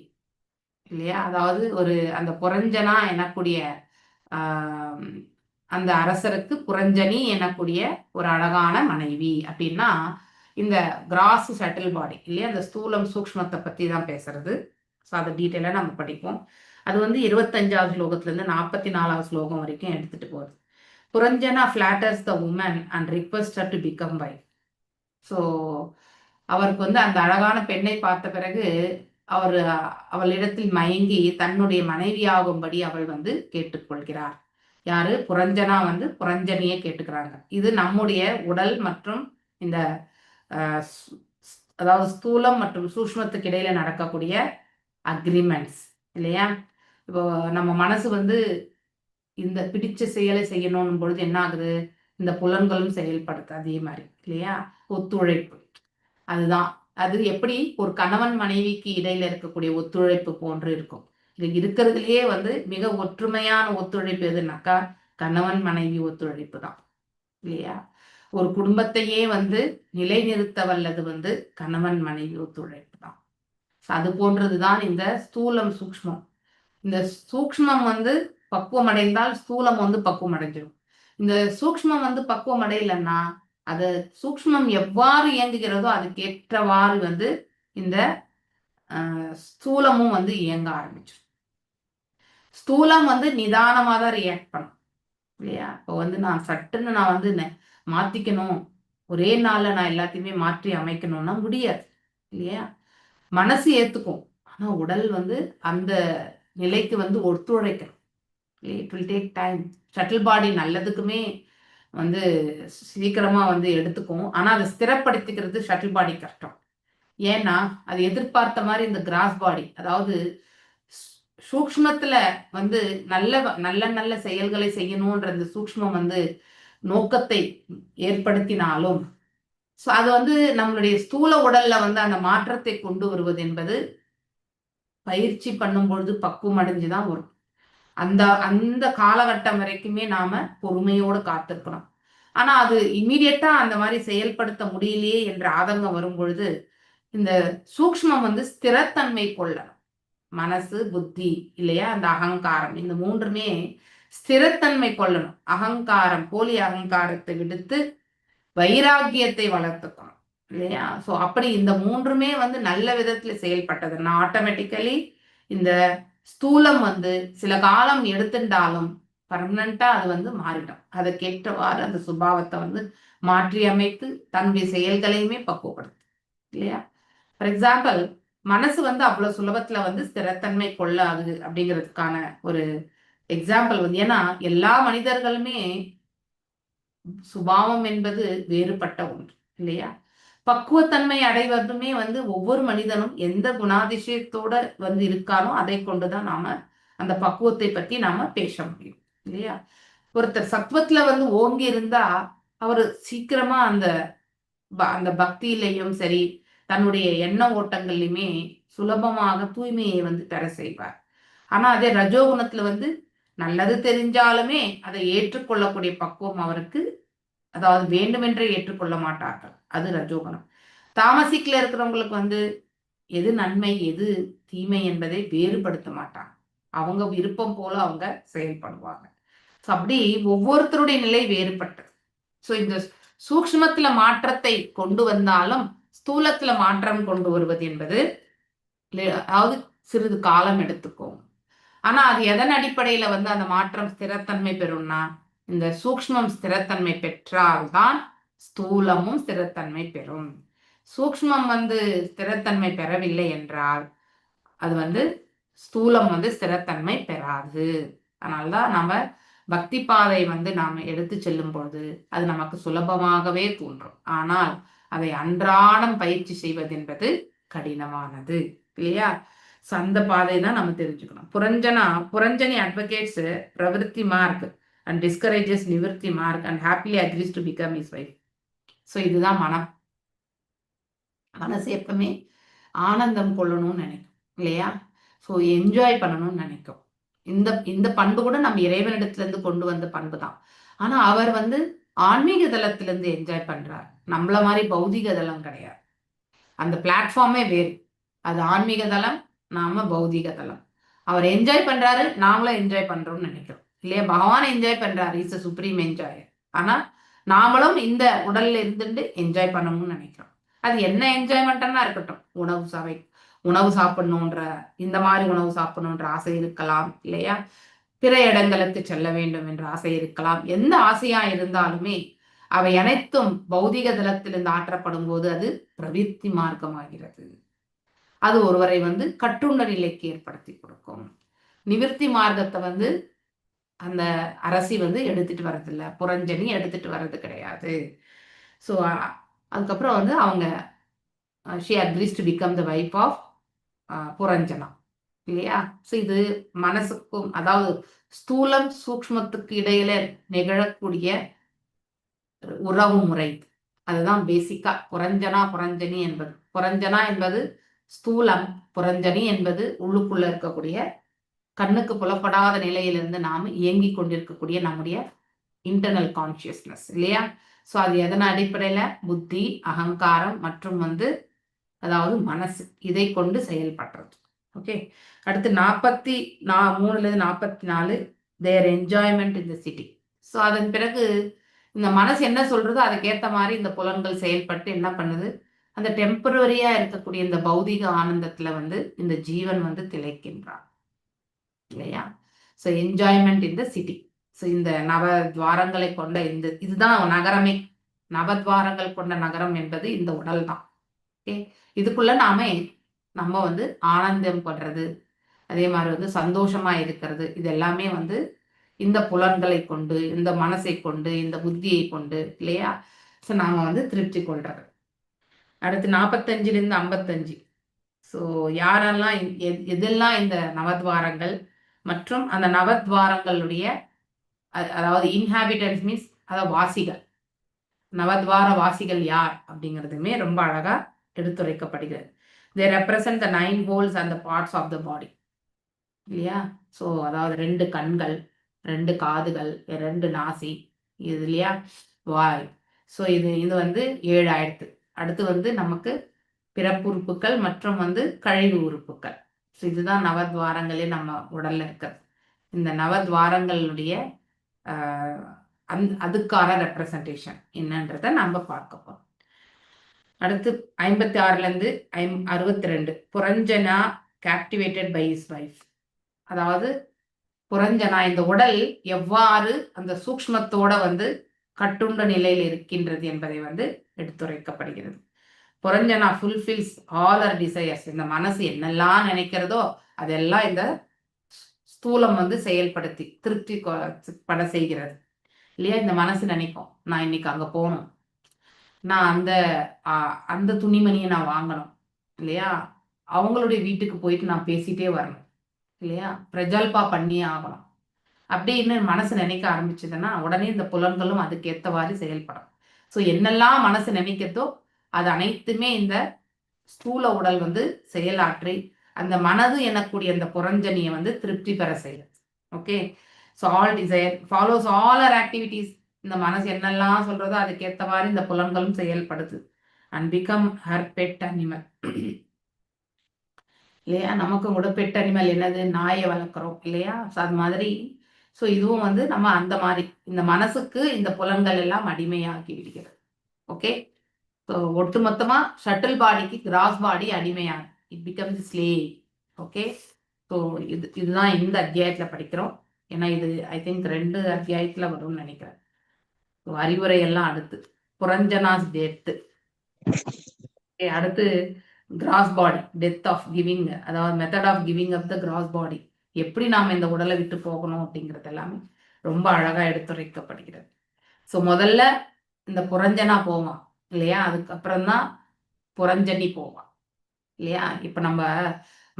இல்லையா? அதாவது ஒரு அந்த புரஞ்சனா எனக்கூடிய அந்த அரசருக்கு புரஞ்சனி எனக்கூடிய ஒரு அழகான மனைவி அப்படின்னா, இந்த கிராஸ் சட்டில் பாடி இல்லையா, அந்த ஸ்தூலம் சூக்ஷ்மத்தை பத்தி தான் பேசுறது. ஸோ அதை டீட்டெயிலாக நம்ம படிப்போம். அது வந்து 25வது ஸ்லோகத்துல இருந்து 44வது ஸ்லோகம் வரைக்கும் எடுத்துட்டு போகுது. Puranjana flatters the woman and request to become wife. So அவருக்கு வந்து அந்த அழகான பெண்ணை பார்த்த பிறகு அவர் அவளிடத்தில் மயங்கி தன்னுடைய மனைவியாகும்படி அவள் வந்து கேட்டுக்கொள்கிறார். யாரு? புரஞ்சனா வந்து புரஞ்சனியை கேட்டுக்கிறாங்க. இது நம்முடைய உடல் மற்றும் இந்த அதாவது ஸ்தூலம் மற்றும் சூஷ்மத்துக்கு இடையில நடக்கக்கூடிய அக்ரிமெண்ட்ஸ் இல்லையா? இப்போ நம்ம மனசு வந்து இந்த பிடிச்ச செயலை செய்யணும் பொழுது என்ன ஆகுது? இந்த புலன்களும் செயல்படுத்து அதே மாதிரி இல்லையா? ஒத்துழைப்பு அதுதான். அது எப்படி ஒரு கணவன் மனைவிக்கு இடையில இருக்கக்கூடிய ஒத்துழைப்பு போன்று இருக்கும். இது இருக்கிறதுலயே வந்து மிக ஒற்றுமையான ஒத்துழைப்பு எதுனாக்கா கணவன் மனைவி ஒத்துழைப்பு தான் இல்லையா? ஒரு குடும்பத்தையே வந்து நிலைநிறுத்த வல்லது வந்து கணவன் மனைவி ஒத்துழைப்பு தான். அது போன்றதுதான் இந்த ஸ்தூலம் சூக்ஷ்மம். இந்த சூக்ஷ்மம் வந்து பக்குவம் அடைந்தால் ஸ்தூலம் வந்து பக்குவம் அடைஞ்சிடும். இந்த சூக்ஷ்மம் வந்து பக்குவம் அடையலைன்னா அது சூக்ஷ்மம் எவ்வாறு இயங்குகிறதோ அதுக்கேற்றவாறு வந்து இந்த ஸ்தூலமும் வந்து இயங்க ஆரம்பிச்சிடும். ஸ்தூலம் வந்து நிதானமாக தான் ரியாக்ட் பண்ணும் இல்லையா? இப்போ வந்து நான் சட்டுன்னு நான் வந்து மாத்திக்கணும், ஒரே நாள்ல நான் எல்லாத்தையுமே மாற்றி அமைக்கணும்னா முடியாது இல்லையா? மனசு ஏத்துக்கும், ஆனா உடல் வந்து அந்த நிலைக்கு வந்து ஒத்துழைக்கணும். It will take time. Subtle body நல்லதுக்குமே வந்து சீக்கிரமா வந்து எடுத்துக்கும். ஆனா அதை ஸ்திரப்படுத்திக்கிறது சட்டில் பாடி கஷ்டம். ஏன்னா அது எதிர்பார்த்த மாதிரி இந்த கிராஸ் பாடி, அதாவது சூக்ஷ்மத்துல வந்து நல்ல நல்ல நல்ல செயல்களை செய்யணுன்ற இந்த சூக்ஷ்மம் வந்து நோக்கத்தை ஏற்படுத்தினாலும், ஸோ அது வந்து நம்மளுடைய ஸ்தூல உடல்ல வந்து அந்த மாற்றத்தை கொண்டு வருவது என்பது பயிற்சி பண்ணும் பொழுது பக்குவம் அடைஞ்சுதான் வரும். அந்த அந்த காலகட்டம் வரைக்குமே நாம பொறுமையோடு காத்திருக்கணும். ஆனா அது இமீடியட்டா அந்த மாதிரி செயல்படுத்த முடியலையே என்ற ஆதங்கம் வரும் பொழுது இந்த சூக்ஷ்மம் வந்து ஸ்திரத்தன்மை கொள்ளணும். மனசு, புத்தி இல்லையா, அந்த அகங்காரம், இந்த மூன்றுமே ஸ்திரத்தன்மை கொள்ளணும். அகங்காரம், போலி அகங்காரத்தை விடுத்து வைராக்கியத்தை வளர்த்துக்கணும் இல்லையா? ஸோ அப்படி இந்த மூன்றுமே வந்து நல்ல விதத்துல செயல்பட்டதுன்னா ஆட்டோமேட்டிக்கலி இந்த ஸ்தூலம் வந்து சில காலம் எடுத்துட்டாலும் பர்மனண்டா அது வந்து மாறிடும். அதை கேட்டவாறு அந்த சுபாவத்தை வந்து மாற்றி அமைத்து தன்னுடைய செயல்களையுமே பக்குவப்படுத்தும் இல்லையா? ஃபார் எக்ஸாம்பிள், மனசு வந்து அவ்வளவு சுலபத்துல வந்து ஸ்திரத்தன்மை கொள்ளாது அப்படிங்கிறதுக்கான ஒரு எக்ஸாம்பிள் வந்து, ஏன்னா எல்லா மனிதர்களுமே சுபாவம் என்பது வேறுபட்ட ஒன்று இல்லையா? பக்குவத்தன்மை அடைவதுமே வந்து ஒவ்வொரு மனிதனும் எந்த குணாதிசயத்தோட வந்து இருக்கானோ அதை கொண்டுதான் நாம அந்த பக்குவத்தை பத்தி நாம பேச முடியும் இல்லையா? ஒருத்தர் சத்வத்துல வந்து ஓங்கி இருந்தா அவரு சீக்கிரமா அந்த அந்த பக்தியிலையும் சரி தன்னுடைய எண்ண ஓட்டங்கள்லையுமே சுலபமாக தூய்மையை வந்து பெற செய்வார். ஆனா அதே ரஜோகுணத்துல வந்து நல்லது தெரிஞ்சாலுமே அதை ஏற்றுக்கொள்ளக்கூடிய பக்குவம் அவருக்கு, அதாவது வேண்டுமென்றே ஏற்றுக்கொள்ள மாட்டார்கள். அது ரஜோகுணம். தாமசிக்ல இருக்கிறவங்களுக்கு வந்து எது நன்மை எது தீமை என்பதை வேறுபடுத்த மாட்டாங்க. அவங்க விருப்பம் போல அவங்க செயல்படுவாங்க. ஸோ அப்படி ஒவ்வொருத்தருடைய நிலை வேறுபட்டது. ஸோ இந்த சூக்ஷ்மத்துல மாற்றத்தை கொண்டு வந்தாலும் ஸ்தூலத்துல மாற்றம் கொண்டு வருவது என்பது அதாவது சிறிது காலம் எடுத்துக்கும். ஆனா அது எதன் அடிப்படையில வந்து அந்த மாற்றம் ஸ்திரத்தன்மை பெறும்னா, இந்த சூக்ஷ்மம் ஸ்திரத்தன்மை பெற்றால்தான் ஸ்தூலமும் ஸ்திரத்தன்மை பெறும். சூக்ஷ்மம் வந்து ஸ்திரத்தன்மை பெறவில்லை என்றால் அது வந்து ஸ்தூலம் வந்து ஸ்திரத்தன்மை பெறாது. அதனால்தான் நாம பக்தி பாதை வந்து நாம் எடுத்து செல்லும் பொழுது அது நமக்கு சுலபமாகவே தோன்றும். ஆனால் அதை அன்றாடம் பயிற்சி செய்வது என்பது கடினமானது இல்லையா? ஸோ அந்த பாதை தான் நம்ம தெரிஞ்சுக்கணும். Puranjani advocates pravritti marg and discourages nivritti marg and happily agrees to become his wife. So இதுதான் மனம். மனசு எப்பவுமே ஆனந்தம் கொள்ளணும்னு நினைக்கும் இல்லையா? ஸோ என்ஜாய் பண்ணணும்னு நினைக்கும். இந்த இந்த பண்பு கூட நம்ம இறைவனிடத்துல இருந்து கொண்டு வந்த பண்பு தான். ஆனா அவர் வந்து ஆன்மீக தளத்திலிருந்து என்ஜாய் பண்றார். நம்மள மாதிரி பௌதிக தளம் கிடையாது. அந்த பிளாட்ஃபார்மே வேறு. அது ஆன்மீக தளம், நாம பௌதிக தளம். அவர் என்ஜாய் பண்றாரு, நாமளும் என்ஜாய் பண்றோம்னு நினைக்கிறோம் இல்லையா? பகவான் என்ஜாய் பண்றாரு, is supreme enjoy. ஆனா நாமளும் இந்த உடல்ல இருந்துட்டு என்ஜாய் பண்ணணும்னு நினைக்கிறோம். அது என்ன என்ஜாய்மெண்ட்னா இருக்கட்டும், உணவு சாப்பிடணுன்ற இந்த மாதிரி உணவு சாப்பிடணுன்ற ஆசை இருக்கலாம் இல்லையா? பிற இடங்களுக்கு செல்ல வேண்டும் என்ற ஆசை இருக்கலாம். எந்த ஆசையா இருந்தாலுமே அவை அனைத்தும் பௌதிக தளத்திலிருந்து ஆற்றப்படும் போது அது பிரவிற்த்தி மார்க்கமாகிறது. அது ஒருவரை வந்து கட்டுண்ட நிலைக்கு ஏற்படுத்தி கொடுக்கும். நிவிர்த்தி மார்க்கத்தை வந்து அந்த அரசி வந்து எடுத்துட்டு வர்றதில்ல, புரஞ்சனி எடுத்துட்டு வர்றது கிடையாது. ஸோ அதுக்கப்புறம் வந்து அவங்க she agrees to become the wife of Puranjana இல்லையா? ஸோ இது மனசுக்கும், அதாவது ஸ்தூலம் சூக்ஷ்மத்துக்கு இடையில நிகழக்கூடிய உறவு முறை. அதுதான் பேசிக்கா புரஞ்சனா புரஞ்சனி என்பது. புரஞ்சனா என்பது ஸ்தூலம், புரஞ்சனி என்பது உள்ளுக்குள்ள இருக்கக்கூடிய கண்ணுக்கு புலப்படாத நிலையிலிருந்து நாம் இயங்கிக் கொண்டிருக்கக்கூடிய நம்முடைய இன்டர்னல் கான்சியஸ்னஸ், இல்லையா? ஸோ அது எதன் அடிப்படையில? புத்தி, அகங்காரம் மற்றும் வந்து அதாவது மனசு, இதை கொண்டு செயல்படுறது. ஓகே, அடுத்து 43லேருந்து 44, their enjoyment in the city. So அதன் பிறகு இந்த மனசு என்ன சொல்றதோ அதுக்கேற்ற மாதிரி இந்த புலன்கள் செயல்பட்டு என்ன பண்ணுது? அந்த டெம்பரரியா இருக்கக்கூடிய இந்த பௌதிக ஆனந்தத்துல வந்து இந்த ஜீவன் வந்து திளைக்கின்றான், இல்லையா? So enjoyment in the city. So இந்த நவ துவாரங்களை கொண்ட இந்த இதுதான் நகரமே. நவத்வாரங்கள் கொண்ட நகரம் என்பது இந்த உடல் தான். ஓகே, இதுக்குள்ள நாம நம்ம வந்து ஆனந்தம் படுறது, அதே மாதிரி வந்து சந்தோஷமா இருக்கிறது, இது எல்லாமே வந்து இந்த புலன்களை கொண்டு, இந்த மனசை கொண்டு, இந்த புத்தியை கொண்டு, இல்லையா? ஸோ நாம வந்து திருப்தி கொள்றது. அடுத்து 45லேருந்து 55. ஸோ யாரெல்லாம் எதெல்லாம் இந்த நவத்வாரங்கள் மற்றும் அந்த நவத்வாரங்களுடைய அதாவது இன்ஹாபிட்டன்ஸ் மீன்ஸ் அதாவது வாசிகள், நவத்வார வாசிகள் யார் அப்படிங்கிறதுமே ரொம்ப அழகா எடுத்துரைக்கப்படுகிறது. They represent the nine holes and the parts of the body, இல்லையா? ஸோ அதாவது ரெண்டு கண்கள், ரெண்டு காதுகள், ரெண்டு நாசி, இது இல்லையா, வாய். ஸோ இது இது வந்து ஏழு ஆயிடுத்து. அடுத்து வந்து நமக்கு பிறப்புறுப்புகள் மற்றும் வந்து கழிவு உறுப்புகள். ஸோ இதுதான் நவத்வாரங்களே நம்ம உடல்ல இருக்கிறது. இந்த நவத்வாரங்களுடைய அதுக்கான ரெப்ரசன்டேஷன் என்னன்றதை நம்ம பார்க்க போறோம். அடுத்து 56லேருந்து 62, Puranjana captivated by his wife. அதாவது புரஞ்சனா இந்த உடல் எவ்வாறு அந்த சூக்ஷ்மத்தோட வந்து கட்டுண்ட நிலையில் இருக்கின்றது என்பதை வந்து எடுத்துரைக்கப்படுகிறது. Puranjana fulfils all her desires. இந்த மனசு என்னெல்லாம் நினைக்கிறதோ அதெல்லாம் இந்த ஸ்தூலம் வந்து செயல்படுத்தி திருப்தி பட செய்கிறது, இல்லையா? இந்த மனசு நினைக்கும், நான் இன்னைக்கு அங்க போகணும், நான் அந்த அந்த துணிமணியை நான் வாங்கணும், இல்லையா? அவங்களுடைய வீட்டுக்கு போயிட்டு நான் பேசிட்டே வரணும், இல்லையா? பிரஜல்பா பண்ணியே ஆகணும் அப்படின்னு மனசு நினைக்க ஆரம்பிச்சதுன்னா உடனே இந்த புலன்களும் அதுக்கு ஏத்தவாறு செயல்படும். ஸோ என்னெல்லாம் மனசு நினைக்கிறதோ அது அனைத்துமே இந்த ஸ்தூல உடல் வந்து செயலாற்றி அந்த மனது எனக்கூடிய அந்த புரஞ்சனியை வந்து திருப்தி பெற செய்யும். Okay, so all desire follows all her activities. இந்த மனசு என்னெல்லாம் சொல்றதோ அதுக்கேற்றவாறு இந்த புலன்களும் செயல்படுது. And become her pet animal, இல்லையா? நமக்கும் கூட பெட் அனிமல் என்னது? நாயை வளர்க்குறோம், இல்லையா? ஸோ அது மாதிரி. ஸோ இதுவும் வந்து நம்ம அந்த மாதிரி இந்த மனசுக்கு இந்த புலன்கள் எல்லாம் அடிமையாகி விடுகிறது. ஓகே, ஸோ ஒட்டுமொத்தமா சட்டில் பாடிக்கு கிராஸ் பாடி அடிமையாகும். It becomes slave. Okay, so இதுதான் இந்த அத்தியாயத்துல படிக்கிறோம். ஏன்னா இது I think ரெண்டு அத்தியாயத்துல வரும்னு நினைக்கிறேன். ஸோ அறிவுரை எல்லாம் அடுத்து புரஞ்சனாஸ் டெத்து. அடுத்து gross body death of giving, அதாவது method of giving up the gross body, எப்படி நாம் இந்த உடலை விட்டு போகணும் அப்படிங்கிறது எல்லாமே ரொம்ப அழகா எடுத்துரைக்கப்படுகிறது. ஸோ முதல்ல இந்த புரஞ்சனா போவான், இல்லையா? அதுக்கப்புறம் தான் புரஞ்சனி போவான், இல்லையா? இப்ப நம்ம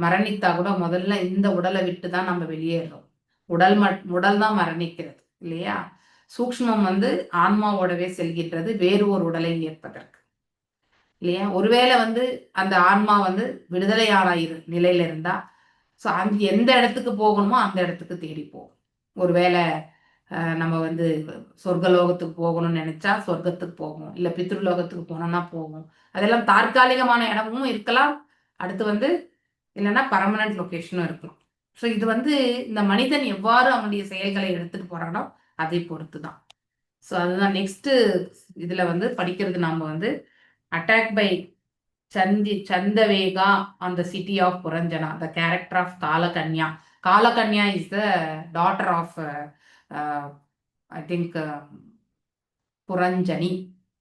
மரணித்தா கூட முதல்ல இந்த உடலை விட்டு தான் நம்ம வெளியேறோம். உடல் தான் மரணிக்கிறது, இல்லையா? சூக்ஷ்மம் வந்து ஆன்மாவோடவே செல்கின்றது வேறு ஒரு உடலை ஏற்பதற்கு, இல்லையா? ஒருவேளை வந்து அந்த ஆன்மா வந்து விடுதலையான நிலையில இருந்தா ஸோ அந்த எந்த இடத்துக்கு போகணுமோ அந்த இடத்துக்கு தேடி போகும். ஒருவேளை நம்ம வந்து சொர்க்கலோகத்துக்கு போகணும்னு நினைச்சா சொர்க்கத்துக்கு போகும், இல்லை பித்ருலோகத்துக்கு போகணும்னா போகும். அதெல்லாம் தற்காலிகமான இடமும் இருக்கலாம். அடுத்து வந்து இல்லைன்னா பர்மனன்ட் லொக்கேஷனும் இருக்கலாம். ஸோ இது வந்து இந்த மனிதன் எவ்வாறு அவனுடைய செயல்களை எடுத்துட்டு போறானோ அதை பொறுத்து தான். ஸோ அதுதான் நெக்ஸ்ட் இதுல வந்து படிக்கிறது. நாம வந்து attack by Chandavega on the city of Puranjana, the character of Kalakanya. Kalakanya is the daughter of, I think, Puranjani,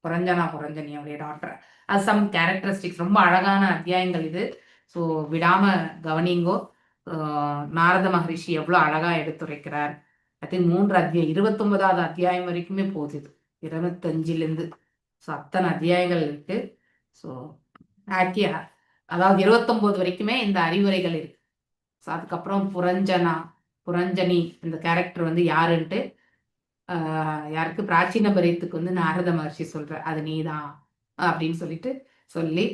Puranjana, Puranjani அவருடைய டாட்டர். அது சம் கேரக்டரிஸ்டிக்ஸ். ரொம்ப அழகான அத்தியாயங்கள் இது. ஸோ விடாம கவனிங்கோ. நாரத மகரிஷி எவ்வளோ அழகா எடுத்துரைக்கிறார். I think மூன்று அத்தியாயம், 29ஆவது அத்தியாயம் வரைக்குமே போகுது இது, 25லேருந்து. ஸோ அத்தனை அத்தியாயங்கள் இருக்கு. ஸோ ஆக்கிய அதாவது 29 வரைக்குமே இந்த அறிவுரைகள் இருக்கு. ஸோ அதுக்கப்புறம் புரஞ்சனா புரஞ்சனி இந்த கேரக்டர் வந்து யாருன்ட்டு யாருக்கு, பிராச்சீன பரித்துக்கு வந்து நாரத மகர்ஷி சொல்ற, அது நீதான் அப்படின்னு சொல்லிட்டு சொல்லி,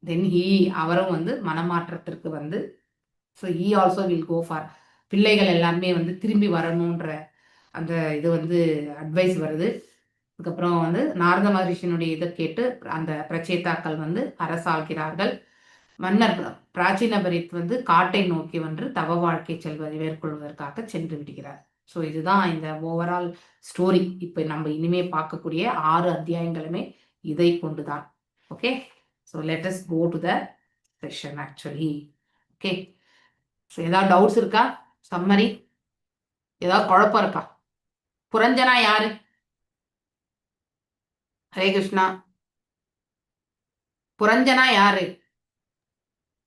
then he அவரும் வந்து மனமாற்றத்திற்கு வந்து, so he also will go for பிள்ளைகள் எல்லாருமே வந்து திரும்பி வரணுன்ற அந்த இது வந்து அட்வைஸ் வருது. அதுக்கப்புறம் வந்து நாரத மகரிஷினுடைய இதை கேட்டு அந்த பிரச்சேதாக்கள் வந்து அரசாள்கிறார்கள். மன்னர் பிராச்சீனபரித் வந்து காட்டை நோக்கி வந்து தவ வாழ்க்கை செல்வதை மேற்கொள்வதற்காக சென்று விடுகிறார். ஸோ இதுதான் இந்த ஓவரால் ஸ்டோரி. இப்போ நம்ம இனிமே பார்க்கக்கூடிய 6 அத்தியாயங்களுமே இதை கொண்டுதான். Okay, so let us go to the session actually. Okay, so ஏதாவது டவுட்ஸ் இருக்கா? சம்மரி ஏதாவது குழப்பம் இருக்கா? புரஞ்சனா யாரு? ஹரே கிருஷ்ணா. புரஞ்சனா யாரு?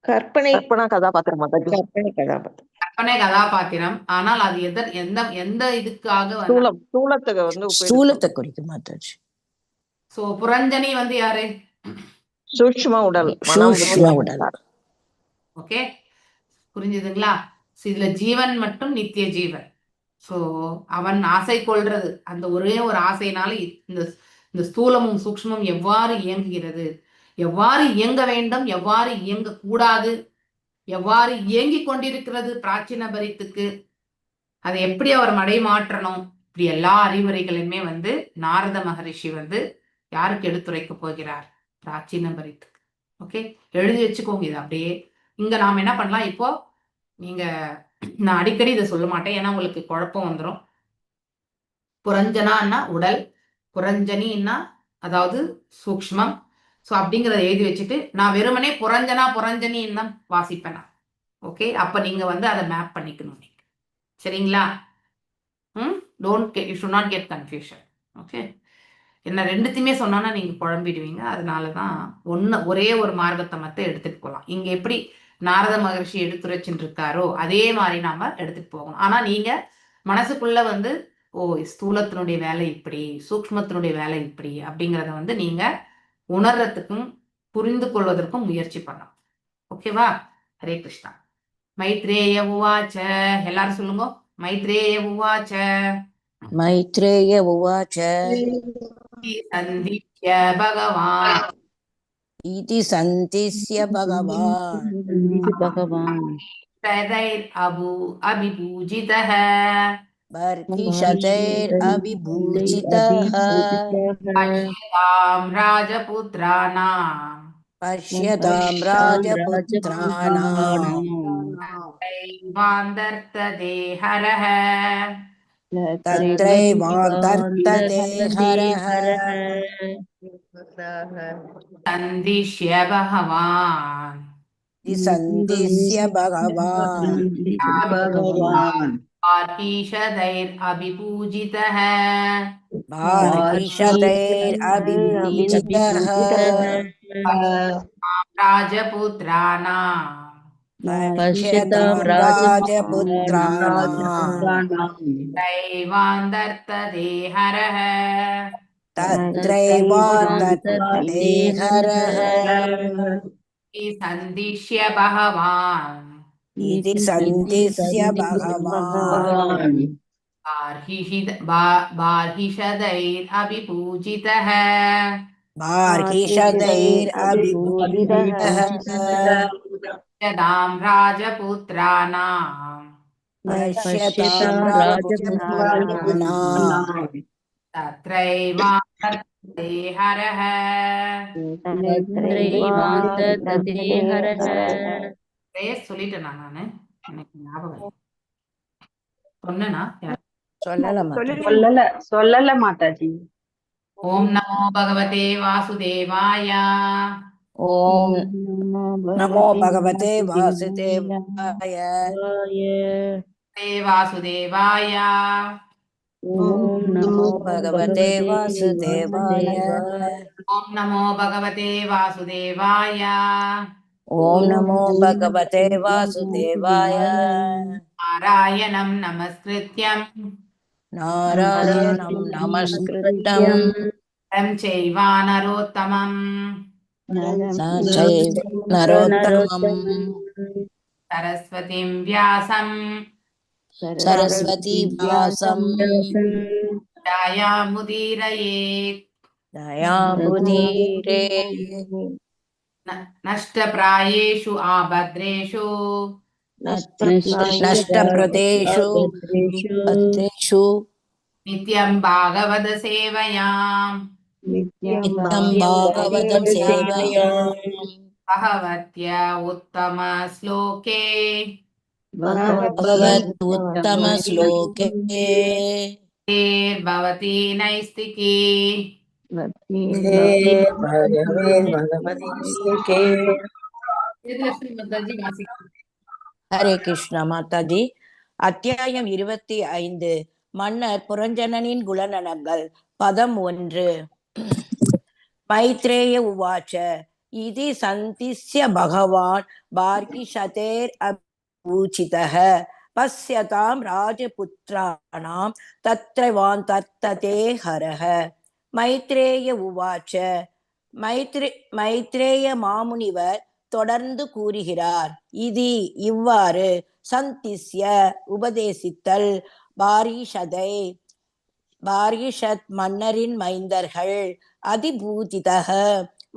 கற்பனை. கற்பனா கதாபாத்திரம் மாதாஜி. கற்பனை கதாபாத்திரம். கற்பனை கதாபாத்திரம். ஆனால் அது எதர் எந்த எந்த இதுக்காக வந்து? ஸ்தூலம், ஸ்தூலத்தை வந்து உபயோகிக்கும். ஸ்தூலத்தை குறிக்கும் மாதாஜி. சோ புரஞ்சனி வந்து யாரு? சூக்ஷ்ம உடல், மனம். சூக்ஷ்ம உடல். ஓகே, புரிஞ்சுதுங்களா? So, இதுல ஜீவன் மட்டும் நித்திய ஜீவன். சோ அவன் ஆசை கொள்றது, அந்த ஒரே ஒரு ஆசையினால இந்த இந்த ஸ்தூலமும் சூக்ஷ்மமும் எவ்வாறு இயங்குகிறது, எவ்வாறு இயங்க வேண்டும், எவ்வாறு இயங்க கூடாது, எவ்வாறு இயங்கிக் கொண்டிருக்கிறது பிராச்சீன பரித்துக்கு, அதை எப்படி அவர் மடை மாற்றணும், இப்படி எல்லா அறிவுரைகளையுமே வந்து நாரத மகரிஷி வந்து யாருக்கு எடுத்துரைக்க போகிறார்? பிராச்சீன பரித்துக்கு. ஓகே, எழுதி வச்சுக்கோங்க இது அப்படியே. இங்க நாம என்ன பண்ணலாம் இப்போ, நீங்க, நான் அடிக்கடி இதை சொல்ல மாட்டேன், ஏன்னா உங்களுக்கு குழப்பம் வந்துடும். புரஞ்சனான்னா உடல், புரஞ்சனின்னா அதாவது சூக்ஷ்மம். ஸோ அப்படிங்கிறத எழுதி வச்சுட்டு நான் வெறுமனே புரஞ்சனா புரஞ்சனின்னு தான் வாசிப்பேன் நான். ஓகே, அப்ப நீங்க வந்து அதை மேப் பண்ணிக்கணும் நீங்க. சரிங்களா? ம் don't, you should not get confusion. Okay, என்ன ரெண்டுத்தையுமே சொன்னோன்னா நீங்க குழம்பிடுவீங்க. அதனால தான் ஒன்று ஒரே ஒரு மார்க்கத்தை மட்டும் எடுத்துட்டு போகலாம். இங்க எப்படி நாரத மகர்ஷி எடுத்துரைச்சுட்டு இருக்காரோ அதே மாதிரி நாம எடுத்துட்டு போகணும். ஆனா நீங்க மனசுக்குள்ள வந்து, ஓ, ஸ்தூலத்தினுடைய வேலை இப்படி, சூக்ஷ்மத்தினுடைய வேலை இப்படி அப்படிங்கிறத வந்து நீங்க உணர்றதுக்கும் புரிந்து கொள்வதற்கும் முயற்சி பண்ணணும். ஓகேவா? ஹரே கிருஷ்ணா. மைத்ரேய உவாச்ச. எல்லாரும் சொல்லுங்க. மைத்ரேய உவாச்ச. மைத்ரேய உவாச்ச. சந்திஷ்ய பகவான். இதி சந்திஸ்ய பகவான். பகவான். ததைர் அபு அபிபூஜிதः. பர்கிஷதைர் அபிபூஜிதः. பஷ்யதாம் ராஜபுத்ராணாம். பஷ்யதாம் ராஜபுத்ராணாம். வாந்தர்த்ததே ஹரஹ. தத்ரைவாந்தர்த்ததே ஹரஹ. சந்திஷ்ய பகவான். சந்திஸ்ய பகவான். பகவான். பார்கீஷதைர் அபிபூஜிதः. பார்கிஷதைர் அபிபூஜிதः. ராஜபுத்ராணாம். பஷ்யதாம் ராஜபுத்ராணாம். தைவாந்தர்த்ததே ஹரஹ. தத்ரைவாந்தர்த்ததே ஹரஹ. சந்திஷ்ய பகவான். இதி சந்திஸ்ய பகவான். பார்ஹிஷதைர் அபிபூஜிதः. பார்கிஷதைர் அபிபூஜிதः. யதாம் ராஜபுத்ராணாம். பஷ்யதாம் ராஜபுத்ராணாம். தத்ரைவாந்தர்த்ததே ஹரஹ. தத்ரைவாந்தர்த்ததே ஹரஹ. பேர் சொல்லிட்டேனா நானு? எனக்கு ஞாபகம் இல்லை. சொன்னேனா? சொல்லல மாதாஜி. சொல்லல, சொல்லல மாதாஜி. ஓம் நமோ பகவதே வாசுதேவாய. ஓம் நமோ பகவதே வாசுதேவாய. தே வாசுதேவாய. ஓம் நமோ பகவதே வாசுதேவாய. ஓம் நமோ பகவதே வாசுதேவாய. ஓம் நமோ பகவதே வாசுதேவாய. நாராயணம் நமஸ்கிருத்யம். நாராயணம் நமஸ்கிருதம். தம் சைவா நரோத்தமம். நரோத்தமம். சரஸ்வதிம் வியாசம். சரஸ்வதி வியாசம். தயாமுதீரயேத். தயாம்புதீரே. நஷ்டபிராயேஷு ஆபத்ரேஷு நஷ்டபிரதேஷு பத்ரேஷு நித்யம் பாகவத சேவையாம் நித்தம் பாகவதம் சேவையாம் பகவத்ய உத்தம ஸ்லோகே பகவத் உத்தம ஸ்லோகே பவதி நைஸ்திகி. மாதாஜி வாசிக்க. ஹரே கிருஷ்ணா மாதாஜி. அத்தியாயம் 25, மன்னர் புரஞ்சனனின் குணநலன்கள். பதம் 1. மைத்ரேய உவாச்ச இதி சந்திஸ்ய பகவான் பார்கிஷதேர் அபூச்சிதः பஸ்யதாம் ராஜபுத்ராணாம் தத்ரவான் தத்ததே ஹரஹ. மைத்ரேய உவாச்ச, மைத்ரேய மாமுனிவர் தொடர்ந்து கூறுகிறார். இதி இவ்வாறு, சந்திஸ்ய உபதேசித்தல், பாரிஷதை பாரிஷத் மன்னரின் மைந்தர்கள், அதிபூதிதக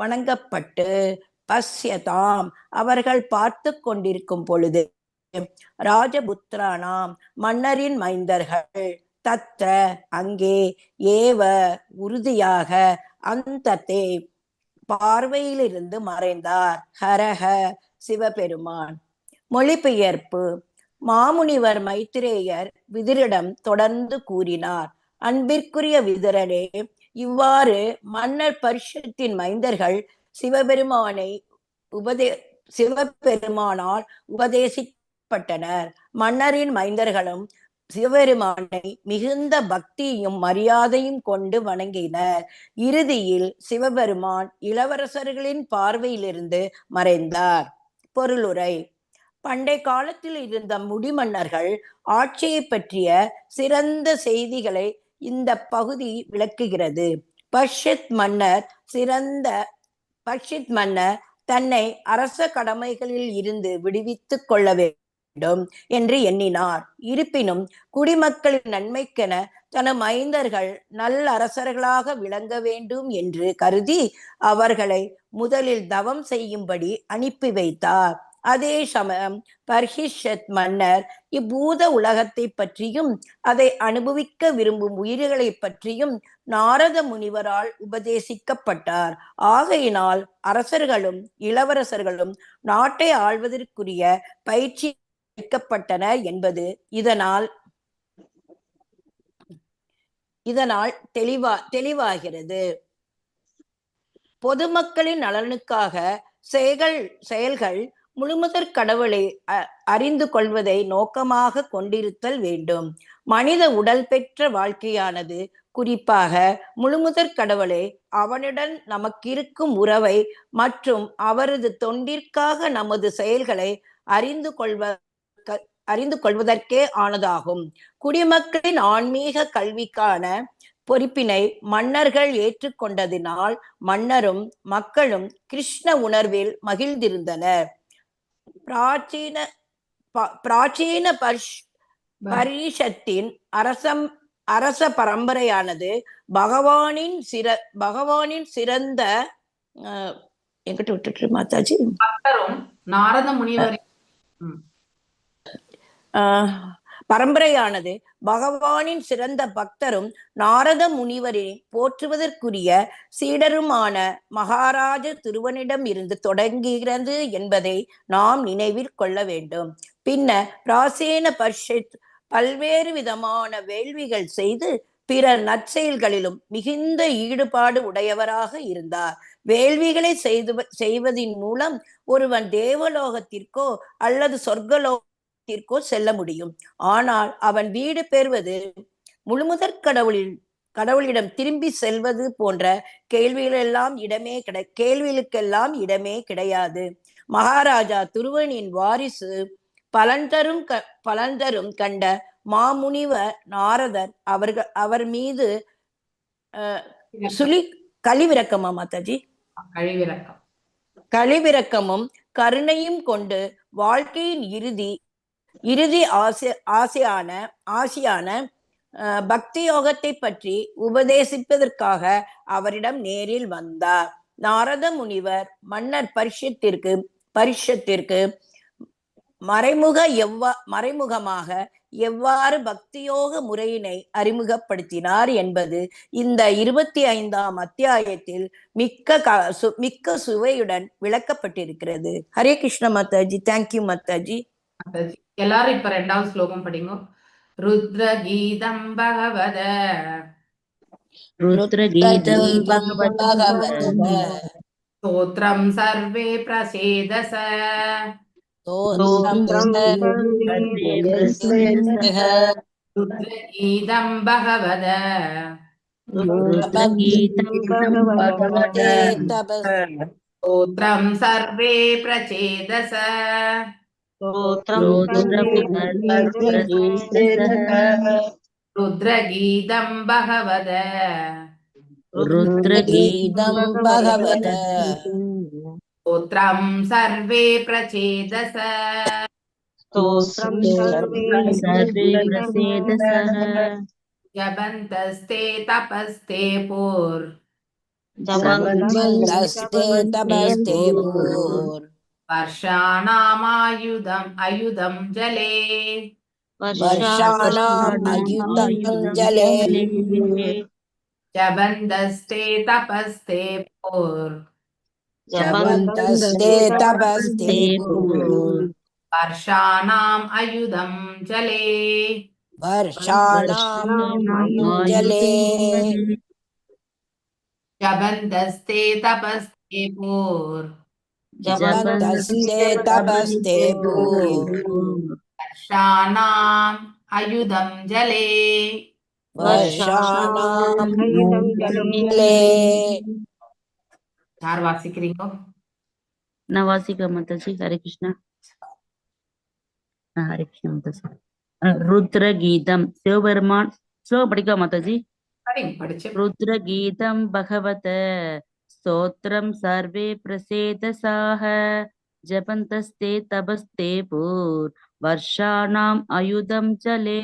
வணங்கப்பட்டு, பஸ்யதாம் அவர்கள் பார்த்து கொண்டிருக்கும் பொழுது, ராஜபுத்திரானாம் மன்னரின் மைந்தர்கள், தத்ர அங்கே, ஏவ உறுதியாக, அந்தத்தே பார்வையிலிருந்து மறைந்தார், ஹரஹ சிவபெருமான். மொழிபெயர்ப்பு. மாமுனிவர் மைத்திரேயர் விதுரிடம் தொடர்ந்து கூறினார். அன்பிற்குரிய விதுரனே, இவ்வாறு மன்னர் பரிஷத்தின் மைந்தர்கள் சிவபெருமானால் உபதேசிக்கப்பட்டனர். மன்னரின் மைந்தர்களும் சிவபெருமானை மிகுந்த பக்தியும் மரியாதையும் கொண்டு வணங்கினர். இறுதியில் சிவபெருமான் இளவரசர்களின் பார்வையிலிருந்து மறைந்தார். பொருளுரை. பண்டை காலத்தில் இருந்த முடிமன்னர்கள் ஆட்சியை பற்றிய சிறந்த செய்திகளை இந்த பகுதி விளக்குகிறது. பர்ஷித் மன்னர் தன்னை அரச கடமைகளில் இருந்து விடுவித்துக் கொள்ள வேண்டும் என்று எண்ணினார். இருப்பினும் குடிமக்களின் நன்மைக்கென தன மைந்தர்கள் நல்ல அரசர்களாக விளங்க வேண்டும் என்று கருதி அவர்களை முதலில் தவம் செய்யும்படி அனுப்பி வைத்தார். அதே சமயம் பர்ஹிஷத் மன்னர் இப்பூத உலகத்தை பற்றியும் அதை அனுபவிக்க விரும்பும் உயிர்களை பற்றியும் நாரத முனிவரால் உபதேசிக்கப்பட்டார். ஆகையினால் அரசர்களும் இளவரசர்களும் நாட்டை ஆள்வதற்குரிய பயிற்சி அளிக்கப்பட்டனர் என்பது இதனால் தெளிவாகிறது. பொதுமக்களின் நலனுக்காக செயல்கள் முழுமுதற் கடவுளை அறிந்து கொள்வதை நோக்கமாக கொண்டிருத்தல் வேண்டும். மனித உடல் பெற்ற வாழ்க்கையானது குறிப்பாக முழுமுதற் கடவுளை, அவனுடன் நமக்கிருக்கும் உறவை மற்றும் அவரது தொண்டிற்காக நமது செயல்களை அறிந்து கொள்வதற்கே ஆனதாகும். குடிமக்களின் ஆன்மீக கல்விக்கான பொறுப்பினை மன்னர்கள் ஏற்றுக்கொண்டதினால் மன்னரும் மக்களும் கிருஷ்ண உணர்வில் மகிழ்ந்திருந்தனர். பிராச்சீன பரிஷத்தின் அரச பரம்பரையானது பகவானின் சிறந்த எங்கிட்ட விட்டுட்டு மாதாஜி நாரத முனிவர் பரம்பரையானது பகவானின் சிறந்த பக்தரும் நாரத முனிவரின் போற்றுவதற்குரிய சீடருமான மகாராஜ திருவனிடம் இருந்து தொடங்குகிறது என்பதை நாம் நினைவில் கொள்ள வேண்டும். பின்னர் பிராசீன பர்ஷித் பல்வேறு விதமான வேள்விகள் செய்து பிற நற்செயல்களிலும் மிகுந்த ஈடுபாடு உடையவராக இருந்தார். வேள்விகளை செய்வதின் மூலம் ஒருவன் தேவலோகத்திற்கோ அல்லது சொர்க்கலோகத்திற்கோ செல்ல முடியும். ஆனால் அவன் வீடு பெறுவது முழுமுதற் கடவுளிடம் திரும்பி செல்வது போன்ற கேள்விகளெல்லாம் இடமே கிடையாது. மகாராஜா துருவனின் வாரிசு பலன் தரும் கண்ட மாமுனிவர் நாரதர் அவர் மீது கழிவிறக்கமா மாதாஜி, கழிவிறக்கமும் கருணையும் கொண்டு வாழ்க்கையின் இறுதி ஆசியான பக்தி யோகத்தை பற்றி உபதேசிப்பதற்காக அவரிடம் நேரில் வந்தார். நாரத முனிவர் மன்னர் பரிஷத்திற்கு மறைமுகமாக எவ்வாறு பக்தியோக முறையினை அறிமுகப்படுத்தினார் என்பது இந்த 25ஆம் அத்தியாயத்தில் மிக்க சுவையுடன் விளக்கப்பட்டிருக்கிறது. Hare Krishna Mataji. Thank you Mataji. Mataji, எல்லாரும் இப்ப ரெண்டாவது ஸ்லோகம் படிங்க. ருத்ர கீதம் பகவத ருத்ரகீதம் பகவத ஸ்தோத்ரம் சர்வே பிரசேதச ருத்ரகீதம் பகவத ஸ்தோத்ரம் சர்வே பிரச்சேதச ருத்ரகீதம் பகவத ருத்ரகீதம் பகவத ஸ்தோத்ரம் சர்வே பிரச்சேதச சர்வே பிரசேதசः ஜபந்தஸ்தே தபஸ்தே போர் வர்ஷாணாமாயுதம் அயுதம் ஜலே ஜபந்தஸ்தே தபஸ்தே போர் வர்ஷாணாம் அயுதம் ஜலே. ஜபந்தஸ்தே தபஸ்தே போர் வர்ஷாணாம் அயுதம் ஜலே. யார் வாசிக்கிறீங்க? நான் வாசிக்க மாதாஜி. ஹரே கிருஷ்ணா. ஹரே கிருஷ்ணா மாதாஜி. ருத்ர கீதம் சிவபெருமான் ஸ்லோகம் படிக்க மாதாஜி. படிச்சு. ருத்ர கீதம் பகவத ஸ்தோத்ரம் சர்வே பிரசேதசாக ஜபந்தஸ்தே தபஸ்தே பூர் வர்ஷாணாம் அயுதம் ஜலே.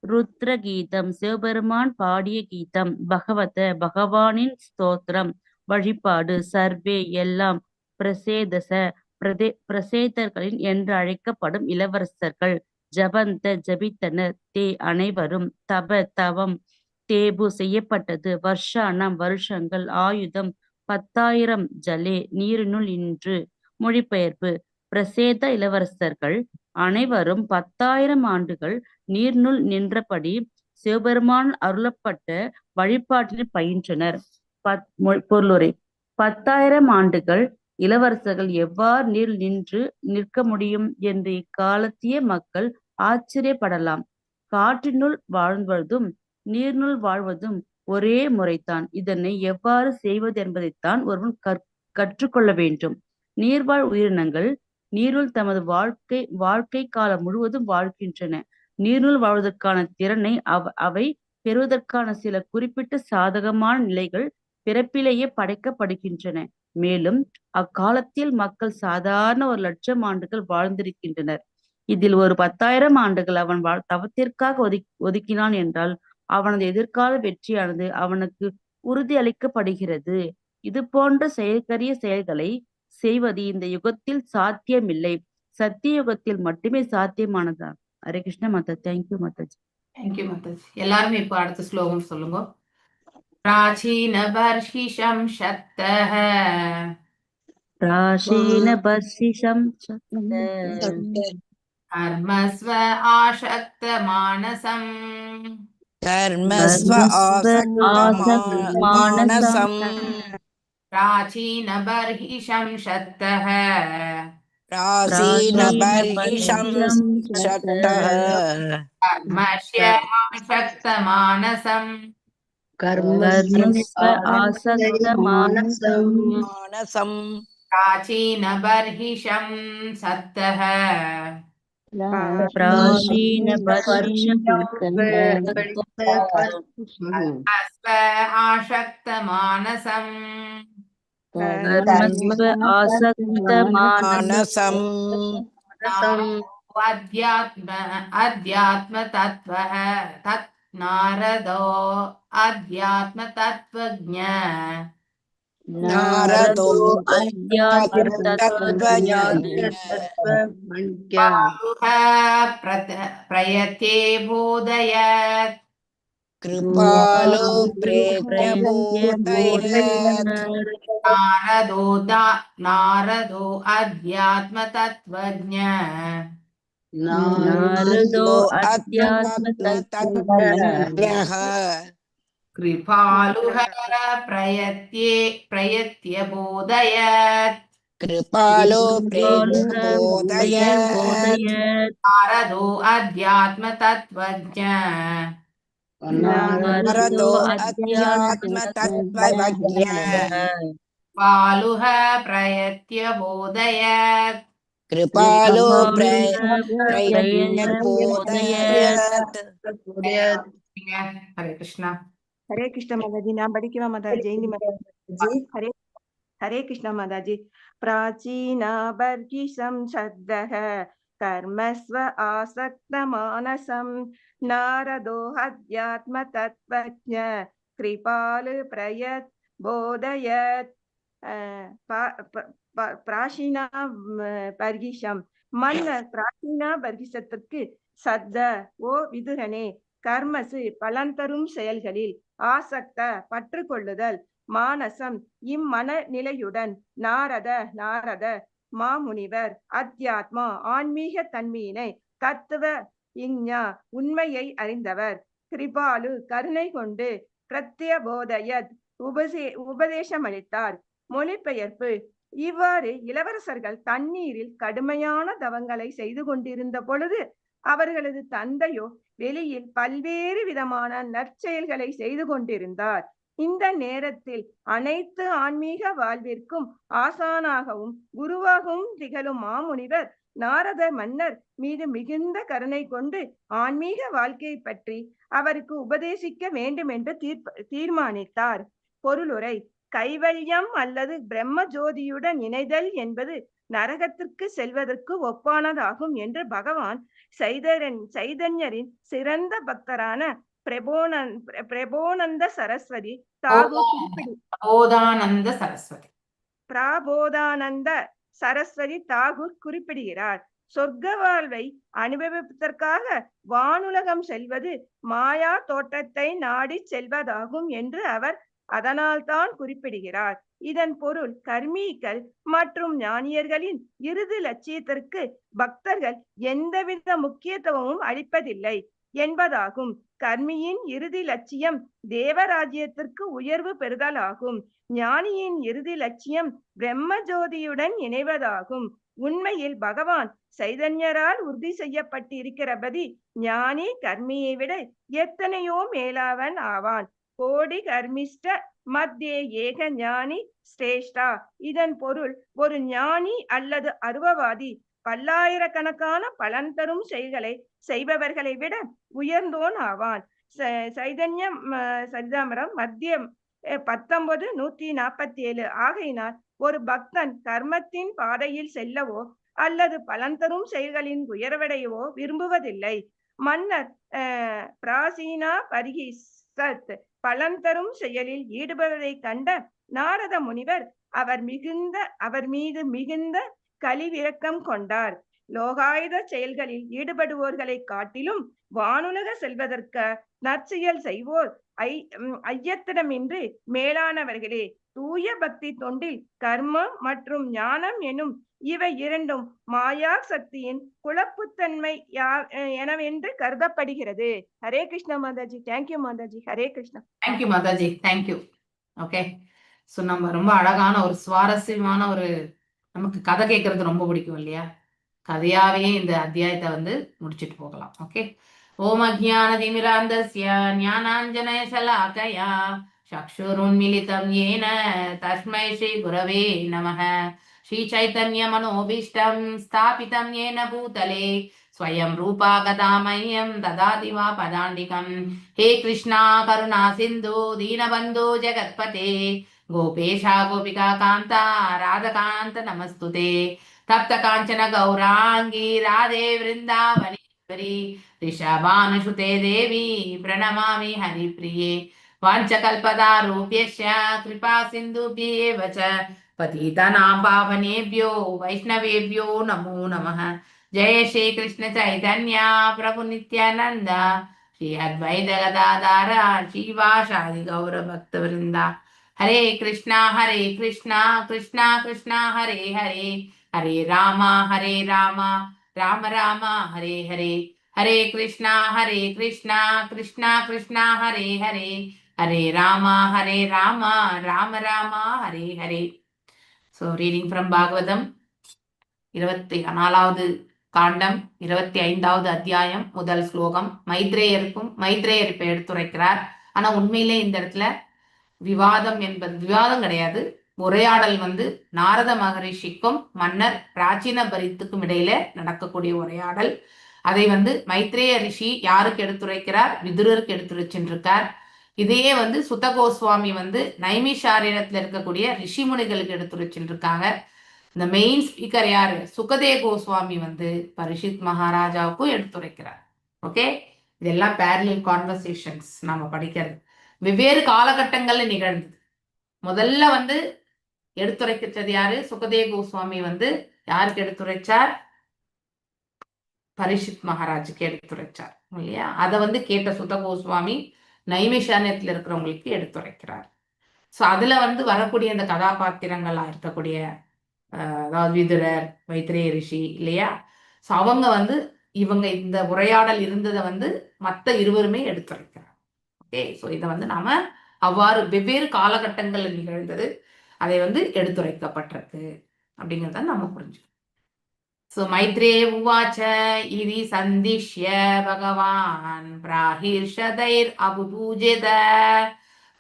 ருத்ர கீதம் சிவபெருமான் பாடிய கீதம், பகவத பகவானின் ஸ்தோத்திரம் வழிபாடு, சர்வே எல்லாம், பிரசேதச பிரசேதர்களின் என்று அழைக்கப்படும் இளவரசர்கள், ஜபந்த ஜபித்தனர், தே அனைவரும், தப தவம், தேபு செய்யப்பட்டது, வர்ஷானம் வருஷங்கள், ஆயுதம் 10,000, ஜலே நீரினுள் இன்று. மொழிபெயர்ப்பு: பிரசேத இளவரசர்கள் அனைவரும் 10,000 ஆண்டுகள் நீர்நுள் நின்றபடி சிவபெருமான் அருளப்பட்ட வழிபாட்டில் பயின்றனர். பொருளுரை: 10,000 ஆண்டுகள் இளவரசர்கள் எவ்வாறு நீர் நின்று நிற்க முடியும் என்று இக்காலத்திய மக்கள் ஆச்சரியப்படலாம். காற்றினுள் வாழ்வதும் நீர்னுள் வாழ்வதும் ஒரே முறைதான். இதனை எவ்வாறு செய்வது என்பதைத்தான் ஒருவன் கற்றுக்கொள்ள வேண்டும். நீர்வாழ் உயிரினங்கள் நீருள் தமது வாழ்க்கை காலம் முழுவதும் வாழ்கின்றன. நீருள் வாழ்வதற்கான திறனை அவை பெறுவதற்கான சில குறிப்பிட்ட சாதகமான நிலைகள் பிறப்பிலேயே படைக்கப்படுகின்றன. மேலும் அக்காலத்தில் மக்கள் சாதாரண 1,00,000 ஆண்டுகள் வாழ்ந்திருக்கின்றனர். இதில் ஒரு 10,000 ஆண்டுகள் அவன் தவத்திற்காக ஒதுக்கினான் என்றால் அவனது எதிர்கால வெற்றியானது அவனுக்கு உறுதி அளிக்கப்படுகிறது. இது போன்ற செயற்கரிய செயல்களை செய்வது இந்த யுகத்தில் சாத்தியமில்லை. சத்திய யுகத்தில் மட்டுமே சாத்தியமானதா. ஹரே கிருஷ்ண மாதா. Thank you Mataji. Thank you Mataji. எல்லாருமே இப்போ அடுத்த ஸ்லோகம் சொல்லுங்க. பிராச்சீன பர்ஷிஷம் சத்தஹ பிராசீன பர்ஷிஷம் சத்த கர்மஸ்வ ஆசக்த மானசம் கர்மஸ்வ ஆசக்த மானசம் பிராச்சீன பர்ஹிஷம் சத்தஹ பிராசீன பர்ஹிஷம் சத்தஹ கர்மஸ்ய ஆசக்த மானசம் கர்மஸ்வ ஆசக்த மானசம் மானசம் பிராச்சீன பர்ஹிஷம் சத்தஹ பிராசீன பர்ஹிஷம் கர்மஸ்வ ஆசக்த மானசம் கர்மஸ்வ ஆசக்த மானசம் அத்யாத்ம அத்யாத்ம தத்வஹ தத் नारदो अध्यात्मतत्त्वज्ञ। नारदो அத்தியாத்ம पालुः प्रयते बोधयत्। कृपालो प्रेत्यबोधयत्। नारदो नारदो अध्यात्मतत्त्वज्ञ। नारदो अध्यात्मतत्त्वज्ञः। कृपालुः प्रयत्ये प्रयत्य बोधयत्। कृपालो प्रेत्यबोधयत्। नारदो अध्यात्मतत्त्वज्ञ। नारदो अध्यात्मतत्त्वज्ञ। कृपालुः प्रयत्य बोधयत्। कृपालो प्रयत्यबोधयत्। ஹரே கிருஷ்ணா. ஹரே கிருஷ்ண மாதாஜி. நான் படிக்கவா மாதா? ஜெயந்தி மாதாஜி. ஹரே ஹரே கிருஷ்ண மாதாஜி. பிராச்சீனா பர்கிஷம் சத்தக கர்மஸ்வ ஆசக்த மானசம் நாரதோ அத்யாத்ம தத்வஜ்ஞ கிருபாலு பிரயத் போதயத். பிராசீனா பர்கிஷம் மன்னர் பிராச்சீனா பர்கிஷத்திற்கு சத்த ஓ விதுரனே, கர்மசு பலன் தரும் செயல்களில், ஆசக்த பற்று கொள்ளுதல், மானசம் இம்மன நிலையுடன், நாரத நாரத மாமுனிவர், அத்தியாத்மா ஆன்மீக தன்மையினை, தத்துவ இஞ்ஞா உண்மையை அறிந்தவர், கிருபாலு கருணை கொண்டு, பிரத்யபோதயத் உபதேசமளித்தார். மொழிபெயர்ப்பு: இவ்வாறு இளவரசர்கள் தண்ணீரில் கடுமையான தவங்களை செய்து கொண்டிருந்த பொழுது அவர்களது தந்தையோ வெளியில் பல்வேறு விதமான நற்செயல்களை செய்து கொண்டிருந்தார். இந்த நேரத்தில் அனைத்து ஆன்மீக வாழ்விற்கும் ஆசானாகவும் குருவாகவும் திகழும் மாமுனிவர் நாரத மன்னர் மீது மிகுந்த கருணை கொண்டு ஆன்மீக வாழ்க்கை பற்றி அவருக்கு உபதேசிக்க வேண்டும் என்று தீர்மானித்தார். பொருளுரை: கைவல்யம் அல்லது பிரம்ம ஜோதியுடன் இணைதல் என்பது நரகத்திற்கு செல்வதற்கு ஒப்பானதாகும் என்று பகவான் சைதன்யரின் சிறந்த பக்தரான பிரபோனந்த சரஸ்வதி தாகூர் குறிப்பிடு போதானந்த சரஸ்வதி. பிரபோதானந்த சரஸ்வதி தாகூர் குறிப்பிடுகிறார். சொர்க்க வாழ்வை அனுபவிப்பதற்காக வானுலகம் செல்வது மாயா தோற்றத்தை நாடி செல்வதாகும் என்று அவர் அதனால்தான் குறிப்பிடுகிறார். இதன் பொருள், கர்மீக்கள் மற்றும் ஞானியர்களின் இறுதி லட்சியத்திற்கு பக்தர்கள் எந்தவித முக்கியத்துவமும் அளிப்பதில்லை என்பதாகும். கர்மியின் இறுதி லட்சியம் தேவராஜ்யத்திற்கு உயர்வு பெறுதலாகும். ஞானியின் இறுதி லட்சியம் பிரம்ம ஜோதியுடன் இணைவதாகும். உண்மையில் பகவான் சைதன்யரால் உறுதி செய்யப்பட்டிருக்கிறபடி ஞானி கர்மியை விட எத்தனையோ மேலாவன் ஆவான். கோடி கர்மிஷ்ட மத்தியே ஏக ஞானி சிரேஷ்டா. இதன் பொருள், ஒரு ஞானி அல்லது அருவவாதி பல்லாயிரக்கணக்கான பலன் தரும் செயல்களை செய்பவர்களை விட உயர்ந்தோன் ஆவான். சைதன்ய சரிதாமரம் மத்தியம் 19 147. ஆகையினால் ஒரு பக்தன் கர்மத்தின் பாதையில் செல்லவோ அல்லது பலன் தரும் செயல்களின் உயர்வடையவோ விரும்புவதில்லை. மன்னர் பிராசீனா பரிகிசத் பலன் தரும் செயலில் ஈடுபடுவதை கண்ட நாரத முனிவர் அவர் மீது மிகுந்த கழிவிரக்கம் கொண்டார். லோகாயுத செயல்களில் ஈடுபடுவோர்களை காட்டிலும் வானுலக செல்வதற்கு நற்செயல் செய்வோர் ஐயத்திடமின்றி மேலானவர்களே. தூய பக்தி தொண்டில் கர்மம் மற்றும் ஞானம் எனும் இவை இரண்டும் மாயா சக்தியின் குழப்புத்தன்மை எனவென்று கருதப்படுகிறது. Hare Krishna Mataji. Thank you Mataji. Hare Krishna. Thank you Mataji, thank you. Okay, so நம்ம ரொம்ப அழகான ஒரு சுவாரஸ்யமான ஒரு, நமக்கு கதை கேட்கறது ரொம்ப பிடிக்கும் இல்லையா? கதையாவே இந்த அத்தியாயத்தை வந்து முடிச்சிட்டு போகலாம். ஓகே. ஓம் அஜ்ஞானதிமிராந்தஸ்ய ஞானாஞ்சன சலாகயா चक्षुरुन्मिलितं येन तस्मै श्रीगुरवे नमः. श्रीचैतन्यमनोभीष्टं स्थापितं येन भूतले स्वयं रूपा कदा मह्यं ददाति वा पदान्तिकं. हे कृष्णा करुणा सिन्धु दीनबन्धो जगत्पते गोपेशा गोपिका कान्ता राधकान्त नमस्तुते. तप्त काञ्चन गौराङ्गी राधे वृन्दावनेश्वरी. ரிஷபானுசுதே தேவி பிரணமாமி ஹரிப்ரியே. வாஞ்சகல்பதாரூபியஸ்ய கிருபா சிந்துபியேவ ச பதீதனாம் பாவனேभ्यो வைஷ்ணவேभ्यो நமோ நமः. ஜெய ஸ்ரீ கிருஷ்ண சைதன்யா பிரபு நித்யானந்தா ஸ்ரீ அத்வைத கதாதார ஸ்ரீவாசாதி கௌர பக்தவிருந்தா. Hare Krishna Hare Krishna Krishna Krishna Hare Hare, Hare Rama Hare Rama Rama Rama Hare Hare. Hare Krishna Hare Krishna Krishna Krishna Hare Hare, Hare Rama Hare Rama Rama Rama Hare Hare. So reading from Bhagavatam, 24வது காண்டம், 25வது அத்தியாயம், முதல் ஸ்லோகம். மைத்ரேயருக்கும் மைத்ரேயர் இப்ப எடுத்துரைக்கிறார். ஆனா உண்மையிலே இந்த இடத்துல விவாதம் என்பது விவாதம் கிடையாது, உரையாடல் வந்து நாரத மகரிஷிக்கும் மன்னர் பிராச்சீன பரித்துக்கும் இடையில நடக்கக்கூடிய உரையாடல். அதை வந்து மைத்ரேய ரிஷி யாருக்கு எடுத்துரைக்கிறார்? விதுரருக்கு எடுத்துரைச்சின்றிருக்கார். இதையே வந்து சுத கோஸ்வாமி வந்து நைமிஷாரண்யத்துல இருக்கக்கூடிய ரிஷிமுனிகளுக்கு எடுத்துரைச்சின்றிருக்காங்க. இந்த மெயின் ஸ்பீக்கர் யாரு? சுகதே கோஸ்வாமி வந்து பரிஷித் மகாராஜாவுக்கும் எடுத்துரைக்கிறார். ஓகே, இதெல்லாம் பேரலல் கான்வர்சேஷன்ஸ் நாம படிக்கிறது. வெவ்வேறு காலகட்டங்கள்ல நிகழ்ந்தது. முதல்ல வந்து எடுத்துரைக்கிறது யாரு? சுகதே கோஸ்வாமி வந்து யாருக்கு எடுத்துரைச்சார்? பரிஷித் மகாராஜுக்கு எடுத்துரைச்சார் இல்லையா? அதை வந்து கேட்ட சுத கோஸ்வாமி நைமிஷாரண்யத்துல இருக்கிறவங்களுக்கு எடுத்துரைக்கிறார். ஸோ அதுல வந்து வரக்கூடிய அந்த கதாபாத்திரங்களா இருக்கக்கூடிய அதாவது விதுரர், மைத்ரேய ரிஷி இல்லையா? ஸோ அவங்க வந்து இவங்க இந்த உரையாடல் இருந்ததை வந்து மற்ற இருவருமே எடுத்துரைக்கிறார். ஓகே, ஸோ இதை வந்து நாம அவ்வாறு வெவ்வேறு காலகட்டங்களில் நிகழ்ந்தது, அதை வந்து எடுத்துரைக்கப்பட்டிருக்கு அப்படிங்கிறத நம்ம புரிஞ்சுக்கணும். ஸோ மைத்ரேய உவாச்ச இதி சந்திஷ்ய பகவான் பிராஹிர்ஷதைர் அபுபூஜித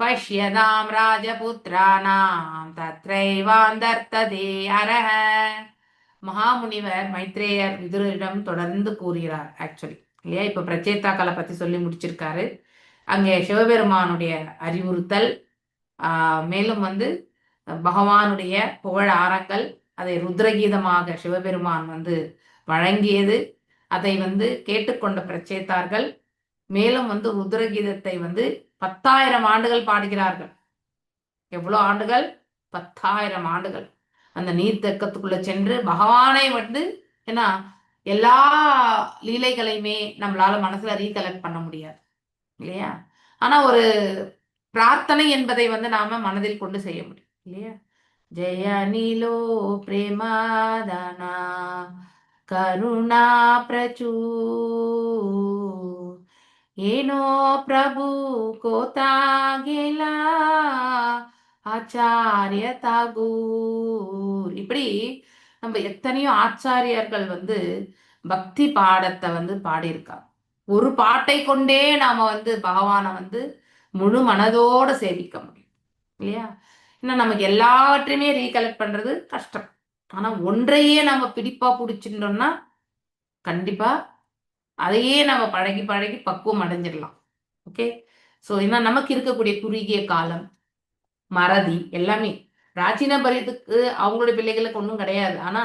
பஷ்யதாம் ராஜபுத்ராணாம் தத்ரைவாந்தர்த்ததே அரஹ. மகாமுனிவர் மைத்ரேயர் விதுரரிடம் தொடர்ந்து கூறுகிறார். ஆக்சுவலி இல்லையா, இப்ப பிரச்சேதாக்களை பத்தி சொல்லி முடிச்சிருக்காரு. அங்கே சிவபெருமானுடைய அறிவுறுத்தல், மேலும் வந்து பகவானுடைய புகழ் ஆரங்கள், அதை ருத்ரகீதமாக சிவபெருமான் வந்து வழங்கியது, அதை வந்து கேட்டுக்கொண்ட பிரச்சேத்தார்கள் மேலும் வந்து ருத்ரகீதத்தை வந்து 10,000 ஆண்டுகள் பாடுகிறார்கள். எவ்வளவு ஆண்டுகள்? 10,000 ஆண்டுகள். அந்த நீர்த்தேக்கத்துக்குள்ள சென்று பகவானை வந்து, ஏன்னா எல்லா லீலைகளையுமே நம்மளால மனசுல ரீகலெக்ட் பண்ண முடியாது இல்லையா? ஆனா ஒரு பிரார்த்தனை என்பதை வந்து நாம மனதில் கொண்டு செய்ய முடியும் இல்லையா? ஜெய நீலோ பிரேமாதனா கருணா பிரச்சூ ஏனோ பிரபு கோதா கேலா ஆச்சாரிய தாகூர். இப்படி நம்ம எத்தனையோ ஆச்சாரியர்கள் வந்து பக்தி பாடத்தை வந்து பாடியிருக்காங்க. ஒரு பாட்டை கொண்டே நாம வந்து பகவானை வந்து முழு மனதோட சேவிக்க முடியும் இல்லையா? ஏன்னா நமக்கு எல்லாவற்றையுமே ரீகலெக்ட் பண்றது கஷ்டம். ஆனா ஒன்றையே நம்ம பிடிப்பா பிடிச்சிட்டோம்னா கண்டிப்பா அதையே நம்ம பழகி பழகி பக்குவம் அடைஞ்சிடலாம். ஓகே, ஸோ ஏன்னா நமக்கு இருக்கக்கூடிய குறுகிய காலம், மறதி எல்லாமே பிராச்சீன பரியத்துக்கு அவங்களுடைய பிள்ளைகளுக்கு ஒன்றும் கிடையாது. ஆனா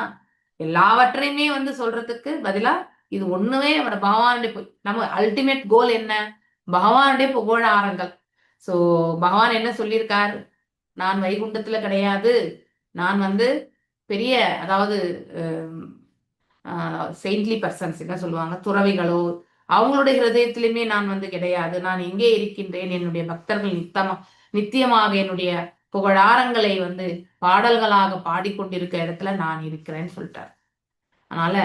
எல்லாவற்றையுமே வந்து சொல்றதுக்கு பதிலா இது ஒண்ணுமே பகவானுடைய நம்ம அல்டிமேட் கோல் என்ன? பகவானுடைய புகழாரங்கள். ஸோ பகவான் என்ன சொல்லியிருக்கார்? நான் வைகுண்டத்துல கிடையாது, நான் வந்து பெரிய அதாவது செயின்ட்லி பர்சன்ஸ் என்ன சொல்லுவாங்க, துறவிகளோ அவங்களுடைய ஹிருதயத்திலுமே நான் வந்து கிடையாது, நான் எங்கே இருக்கின்றேன், என்னுடைய பக்தர்கள் நித்தியமாக என்னுடைய புகழாரங்களை வந்து பாடல்களாக பாடிக்கொண்டிருக்க இடத்துல நான் இருக்கிறேன்னு சொல்லிட்டார். அதனால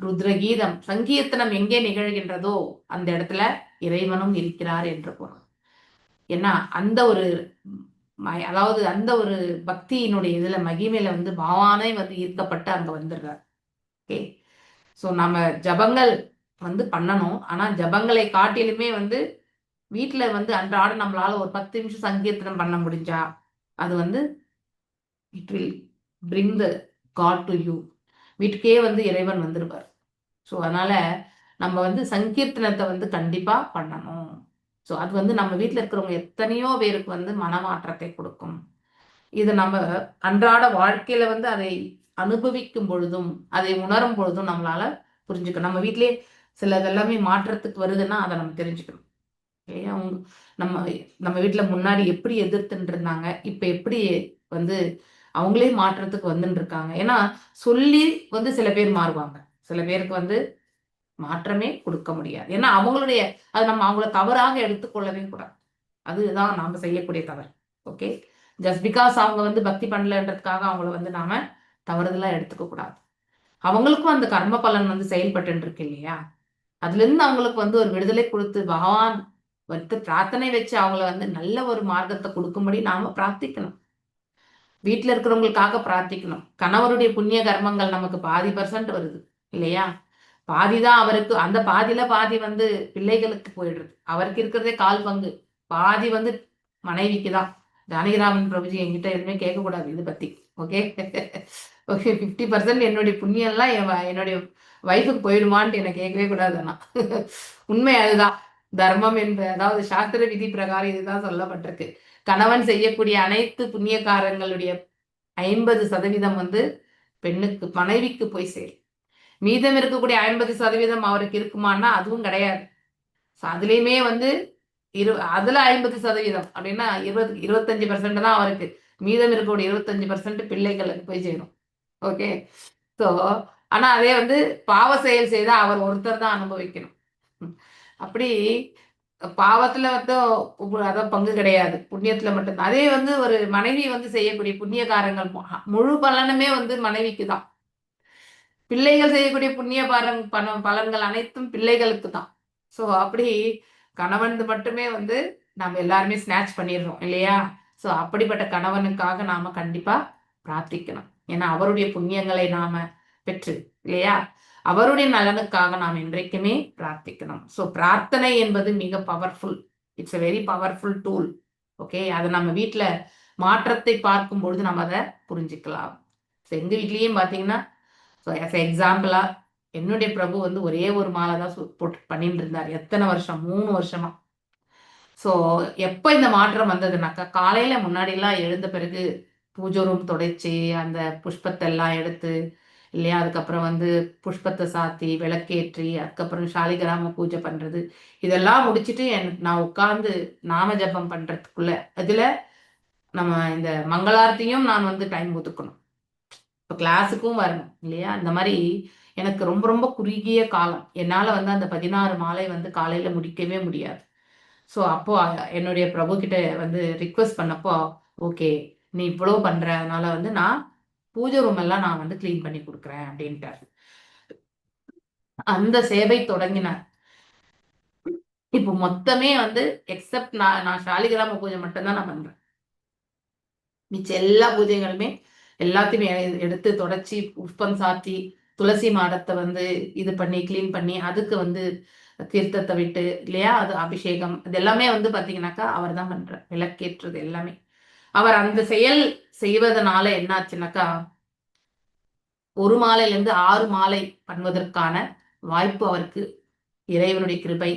ருத்ரகீதம் சங்கீர்த்தனம் எங்கே நிகழ்கின்றதோ அந்த இடத்துல இறைவனும் இருக்கிறார் என்று பொருள். ஏன்னா அந்த ஒரு அதாவது அந்த ஒரு பக்தியினுடைய இதுல மகிமையில வந்து பகவானே வந்து ஈர்க்கப்பட்டு அங்க வந்துடுறார். ஓகே, ஸோ நம்ம ஜபங்கள் வந்து பண்ணணும். ஆனா ஜபங்களை காட்டிலுமே வந்து வீட்டுல வந்து அன்றாடம் நம்மளால ஒரு 10 நிமிஷம் சங்கீர்த்தனம் பண்ண முடிஞ்சா அது வந்து it will bring the God to you. வீட்டுக்கே வந்து இறைவன் வந்துடுவார். ஸோ அதனால நம்ம வந்து சங்கீர்த்தனத்தை வந்து கண்டிப்பா பண்ணணும். ஸோ அது வந்து நம்ம வீட்டில் இருக்கிறவங்க எத்தனையோ பேருக்கு வந்து மனமாற்றத்தை கொடுக்கும். இது நம்ம அன்றாட வாழ்க்கையில வந்து அதை அனுபவிக்கும் பொழுதும் அதை உணரும் பொழுதும் நம்மளால புரிஞ்சுக்கணும். நம்ம வீட்டிலேயே சிலதெல்லாமே மாற்றத்துக்கு வருதுன்னா அதை நம்ம தெரிஞ்சுக்கணும் இல்லையா? அவங்க நம்ம நம்ம வீட்டுல முன்னாடி எப்படி எதிர்த்துட்டு இருந்தாங்க, இப்ப எப்படி வந்து அவங்களே மாற்றத்துக்கு வந்துட்டு இருக்காங்க. ஏன்னா சொல்லி வந்து சில பேர் மாறுவாங்க, சில பேருக்கு வந்து மாற்றமே கொடுக்க முடியாது. ஏன்னா அவங்களுடைய அது நம்ம அவங்கள தவறாக எடுத்துக்கொள்ளவே கூடாது. அதுதான் நாம செய்யக்கூடிய தவறு. ஓகே, ஜஸ்ட் because அவங்க வந்து பக்தி பண்ணலன்றதுக்காக அவங்கள வந்து நாம தவறுதலா எடுத்துக்க கூடாது. அவங்களுக்கும் அந்த கர்ம பலன் வந்து செயல்பட்டு இருக்கு இல்லையா? அதுல இருந்து அவங்களுக்கு வந்து ஒரு விடுதலை கொடுத்து பகவான் வந்து பிரார்த்தனை வச்சு அவங்கள வந்து நல்ல ஒரு மார்க்கத்தை கொடுக்கும்படி நாம பிரார்த்திக்கணும். வீட்டுல இருக்கிறவங்களுக்காக பிரார்த்திக்கணும். கணவருடைய புண்ணிய கர்மங்கள் நமக்கு பாதி பர்சன்ட் வருது இல்லையா? பாதி தான் அவருக்கு, அந்த பாதியில பாதி வந்து பிள்ளைகளுக்கு போயிடுறது. அவருக்கு இருக்கிறதே கால் பங்கு, பாதி வந்து மனைவிக்கு தான். ஜானகிராமன் பிரபுஜி என்கிட்ட எதுவுமே கேட்கக்கூடாது இது பத்தி. ஓகே ஓகே, 50% என்னுடைய புண்ணியம்லாம் என்னுடைய ஒய்ஃபுக்கு போயிடுமான்ட்டு என்னை கேட்கவே கூடாது. ஆனா உண்மை அதுதான். தர்மம் என்ப அதாவது சாஸ்திர விதி பிரகாரம் இதுதான் சொல்லப்பட்டிருக்கு. கணவன் செய்யக்கூடிய அனைத்து புண்ணியகாரங்களுடைய 50% வந்து பெண்ணுக்கு, மனைவிக்கு போய் சேரும். மீதம் இருக்கக்கூடிய 50% அவருக்கு இருக்குமான்னா அதுவும் கிடையாது. அதுலயுமே வந்து அதுல 50% அப்படின்னா 20, 25% தான் அவருக்கு. மீதம் இருக்கக்கூடிய 25% பிள்ளைகளுக்கு போய் சேரும். ஓகே, ஸோ ஆனா அதே வந்து பாவ செயல் செய்தா அவர் ஒருத்தர் தான் அனுபவிக்கணும். அப்படி பாவத்துல வந்து அதான் பங்கு கிடையாது, புண்ணியத்துல மட்டும்தான். அதே வந்து ஒரு மனைவி வந்து செய்யக்கூடிய புண்ணிய காரங்கள் முழு பலனுமே வந்து மனைவிக்கு தான். பிள்ளைகள் செய்யக்கூடிய புண்ணிய பலன் பலன்கள் அனைத்தும் பிள்ளைகளுக்கு தான். ஸோ அப்படி கணவன் மட்டுமே வந்து நம்ம எல்லாருமே ஸ்நாச் பண்ணிடுறோம் இல்லையா? ஸோ அப்படிப்பட்ட கணவனுக்காக நாம கண்டிப்பா பிரார்த்திக்கணும். ஏன்னா அவருடைய புண்ணியங்களை நாம பெற்று இல்லையா, அவருடைய நலனுக்காக நாம் என்றைக்குமே பிரார்த்திக்கணும். ஸோ பிரார்த்தனை என்பது மிக powerful, it's a very powerful tool. Okay, அதை நம்ம வீட்டில் மாற்றத்தை பார்க்கும் பொழுது நம்ம அதை புரிஞ்சுக்கலாம். ஸோ எங்கள் வீட்லேயும் பார்த்தீங்கன்னா, ஸோ ஆஸ் எக்ஸாம்பிளா என்னுடைய பிரபு வந்து ஒரே ஒரு மாலை தான் போட்டு பண்ணிட்டு இருந்தார். எத்தனை வருஷம்? 3 வருஷமா. ஸோ எப்போ இந்த மாற்றம் வந்ததுனாக்கா, காலையில முன்னாடிலாம் எழுந்த பிறகு பூஜை ரூம் துடைச்சி அந்த புஷ்பத்தை எல்லாம் எடுத்து இல்லையா, அதுக்கப்புறம் வந்து புஷ்பத்தை சாத்தி விளக்கேற்றி அதுக்கப்புறம் சாலிகிராம பூஜை பண்றது, இதெல்லாம் முடிச்சுட்டு நான் உட்கார்ந்து நாம ஜபம் பண்றதுக்குள்ள அதுல நம்ம இந்த மங்களார்த்தியும் நான் வந்து டைம் ஒதுக்கணும், இப்போ கிளாஸுக்கும் வரணும் இல்லையா? இந்த மாதிரி எனக்கு ரொம்ப ரொம்ப குறுகிய காலம். என்னால் வந்து அந்த 16 மாலை வந்து காலையில முடிக்கவே முடியாது. ஸோ அப்போ என்னுடைய பிரபு கிட்ட வந்து ரிக்வெஸ்ட் பண்ணப்போ, ஓகே நீ இவ்வளோ பண்ற, அதனால வந்து நான் பூஜை ரூம் எல்லாம் நான் வந்து க்ளீன் பண்ணி கொடுக்குறேன் அப்படின்ட்டாரு. அந்த சேவை தொடங்கினார். இப்போ மொத்தமே வந்து எக்ஸப்ட் நான் நான் சாலிகிராம பூஜை மட்டும்தான் நான் பண்றேன். மிச்ச எல்லா பூஜைகளுமே எல்லாத்தையுமே எடுத்து தொடச்சி புஷ்பம் சாத்தி துளசி மாடத்தை வந்து இது பண்ணி க்ளீன் பண்ணி அதுக்கு வந்து தீர்த்தத்தை விட்டு இல்லையா, அது அபிஷேகம், இது எல்லாமே வந்து பாத்தீங்கன்னாக்கா அவர் தான் பண்றார். விளக்கேற்றுறது எல்லாமே அவர் அந்த செயல் செய்வதனால என்னாச்சுனாக்கா, ஒரு மாலையிலிருந்து 6 மாலை பண்ணுவதற்கான வாய்ப்பு அவருக்கு இறைவனுடைய கிருபை,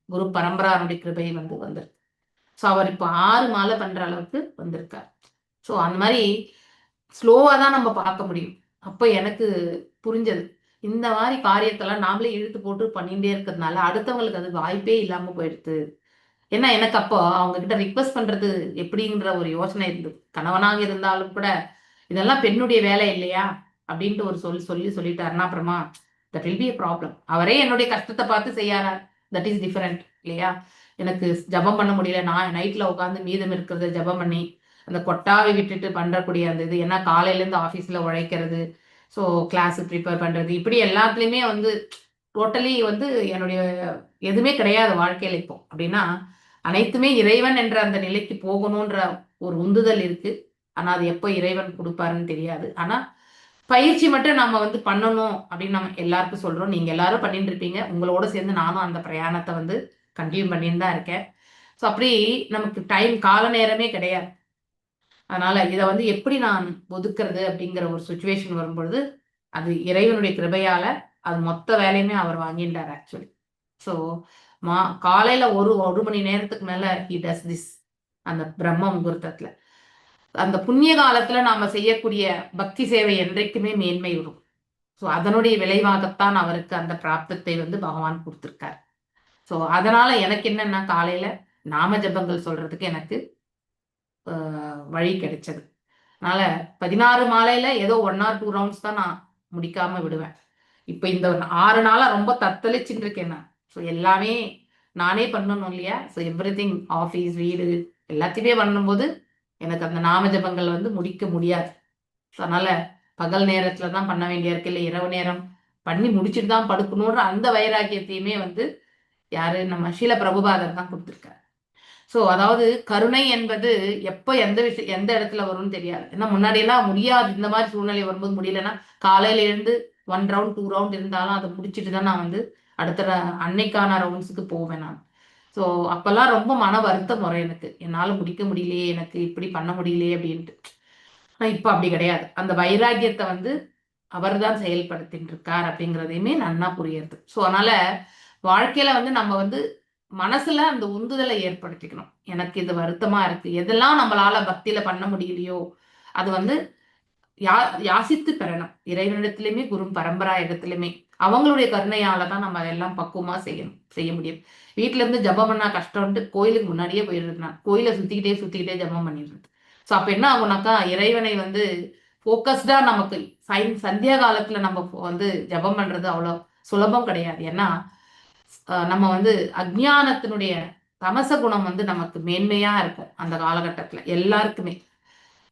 குரு பரம்பரானுடைய கிருபை வந்து வந்திருக்கு. ஸோ அவர் இப்போ 6 மாலை பண்ற அளவுக்கு வந்திருக்கார். ஸோ அந்த மாதிரி ஸ்லோவா தான் நம்ம பார்க்க முடியும். அப்போ எனக்கு புரிஞ்சது, இந்த மாதிரி காரியத்தெல்லாம் நாமளே இழுத்து போட்டு பண்ணிட்டே இருக்கிறதுனால அடுத்தவங்களுக்கு அது வாய்ப்பே இல்லாம போயிடுது. ஏன்னா எனக்கு அப்போ அவங்க கிட்ட ரிக்வெஸ்ட் பண்றது எப்படிங்கிற ஒரு யோசனை இருந்தது. கணவனாக இருந்தாலும் கூட இதெல்லாம் பெண்ணுடைய வேலை இல்லையா அப்படின்ட்டு ஒரு சொல்லி சொல்லிட்டாருன்னா அப்புறமா that will be a problem. அவரே என்னுடைய கஷ்டத்தை பார்த்து செய்யாரார், that is different இல்லையா? எனக்கு ஜபம் பண்ண முடியல, நான் நைட்ல உட்காந்து மீதம் இருக்கிறத ஜபம் பண்ணி அந்த கொட்டாவை விட்டுட்டு பண்றக்கூடிய அந்த இது, ஏன்னா காலையிலேருந்து ஆஃபீஸில் உழைக்கிறது, ஸோ கிளாஸு ப்ரிப்பேர் பண்றது, இப்படி எல்லாத்துலேயுமே வந்து டோட்டலி வந்து என்னுடைய எதுவுமே கிடையாது வாழ்க்கையில இப்போ. அப்படின்னா அனைத்துமே இறைவன் என்ற அந்த நிலைக்கு போகணுன்ற ஒரு உந்துதல் இருக்கு. ஆனா அது எப்போ இறைவன் கொடுப்பாருன்னு தெரியாது. ஆனா பயிற்சி மட்டும் நாம வந்து பண்ணணும் அப்படின்னு நம்ம எல்லாருக்கும் சொல்றோம். நீங்க எல்லாரும் பண்ணிட்டு இருப்பீங்க, உங்களோட சேர்ந்து நானும் அந்த பிரயாணத்தை வந்து கண்டினியூ பண்ணிட்டு தான் இருக்கேன். ஸோ அப்படி நமக்கு டைம் கால நேரமே கிடையாது. அதனால இதை வந்து எப்படி நான் ஒதுக்குறது அப்படிங்கிற ஒரு சுச்சுவேஷன் வரும்பொழுது அது இறைவனுடைய கிருபையால அது மொத்த வேலையுமே அவர் வாங்கிட்டார் ஆக்சுவலி. ஸோ காலையில ஒரு ஒரு மணி நேரத்துக்கு மேல he does this. அந்த பிரம்ம முகூர்த்தத்துல அந்த புண்ணிய காலத்துல நாம செய்யக்கூடிய பக்தி சேவை என்றைக்குமே மேன்மை வரும். ஸோ அதனுடைய விளைவாகத்தான் அவருக்கு அந்த பிராப்தத்தை வந்து பகவான் கொடுத்துருக்கார். ஸோ அதனால எனக்கு என்னன்னா காலையில நாம ஜபங்கள் சொல்றதுக்கு எனக்கு வழி கிடைச்சது. அதனால 16 மாலையில ஏதோ 1 or 2 rounds தான் நான் முடிக்காம விடுவேன். இப்போ இந்த 6 நாளா ரொம்ப தத்தளிச்சுட்டு இருக்கேன் நான். ஸோ எல்லாமே நானே பண்ணணும் இல்லையா? ஸோ எவ்ரி திங், ஆஃபீஸ், வீடு எல்லாத்தையுமே பண்ணும்போது எனக்கு அந்த நாம ஜபங்கள் வந்து முடிக்க முடியாது. ஸோ அதனால பகல் நேரத்துல தான் பண்ண வேண்டியா இருக்கு, இல்லை இரவு நேரம் பண்ணி முடிச்சுட்டு தான் படுக்கணுன்ற அந்த வைராக்கியத்தையுமே வந்து யாரு நம்ம ஷீல பிரபுபாதர் தான் கொடுத்துருக்காரு. ஸோ அதாவது கருணை என்பது எப்போ எந்த விஷயம் எந்த இடத்துல வரும்னு தெரியாது. ஏன்னா முன்னாடி எல்லாம் முடியாது, இந்த மாதிரி சூழ்நிலை வரும்போது முடியலன்னா காலையில எழுந்து 1 ரவுண்ட் 2 ரவுண்ட் இருந்தாலும் அதை முடிச்சுட்டு தான் நான் வந்து அடுத்த அன்னைக்கான ரவுண்ட்ஸுக்கு போவேன் நான். ஸோ அப்பெல்லாம் ரொம்ப மன வருத்தம் வரும் எனக்கு, என்னால் முடிக்க முடியலையே, எனக்கு இப்படி பண்ண முடியலையே அப்படின்ட்டு. ஆனால் இப்போ அப்படி கிடையாது. அந்த வைராக்கியத்தை வந்து அவர் தான் செயல்படுத்திட்டு இருக்கார் அப்படிங்கிறதையுமே நன்னா புரியுது. ஸோ அதனால வாழ்க்கையில வந்து நம்ம வந்து மனசுல அந்த உந்துதலை ஏற்படுத்திக்கணும். எனக்கு இது வருத்தமா இருக்கு, எதெல்லாம் நம்மளால பக்தியில பண்ண முடியலையோ அது வந்து யாசித்து பெறணும் இறைவனிடத்திலுமே, குரு பரம்பரா இடத்துலயுமே. அவங்களுடைய கருணையால தான் நம்ம அதெல்லாம் பக்குவமா செய்ய முடியும். வீட்டுல இருந்து ஜபம் பண்ணா கஷ்டம்ட்டு கோயிலுக்கு முன்னாடியே போயிடுறது, நான் கோயிலை சுத்திக்கிட்டே சுத்திக்கிட்டே ஜபம் பண்ணிடுறது. ஸோ அப்ப என்ன ஆகும்னாக்கா இறைவனை வந்து ஃபோக்கஸ்டா நமக்கு சந்தியா காலத்துல நம்ம வந்து ஜபம் பண்றது அவ்வளோ சுலபம் கிடையாது. ஏன்னா நம்ம வந்து அஜ்ஞானத்தினுடைய தமச குணம் வந்து நமக்கு மேன்மையா இருக்கும் அந்த காலகட்டத்துல. எல்லாருக்குமே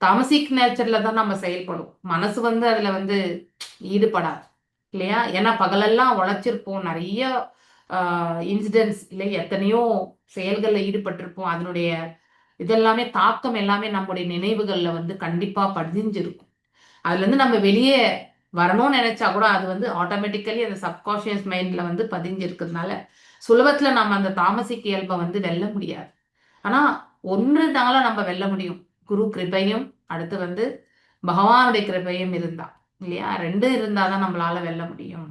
தாமசிக் நேச்சர்ல தான் நம்ம செயல்படும், மனசு வந்து அதுல வந்து ஈடுபடாது இல்லையா? ஏன்னா பகலெல்லாம் உழைச்சிருப்போம், நிறைய இன்சிடென்ட்ஸ் இல்லை, எத்தனையோ செயல்களில் ஈடுபட்டிருப்போம். அதனுடைய இதெல்லாமே தாக்கம் எல்லாமே நம்முடைய நினைவுகள்ல வந்து கண்டிப்பா பதிஞ்சிருக்கும். அதுல இருந்து நம்ம வெளியே வரணும்னு நினைச்சா கூட அது வந்து ஆட்டோமேட்டிக்கலி அந்த சப்கான்ஷியஸ் மைண்ட்ல வந்து பதிஞ்சிருக்கிறதுனால சுலபத்துல நம்ம அந்த தாமசிக் இயல்பை வந்து வெல்ல முடியாது. ஆனா ஒன்றுனால நம்ம வெல்ல முடியும், குரு கிருபையும் அடுத்து வந்து பகவானுடைய கிருபையும் இருந்தா இல்லையா? ரெண்டு இருந்தாதான் நம்மளால வெல்ல முடியும்.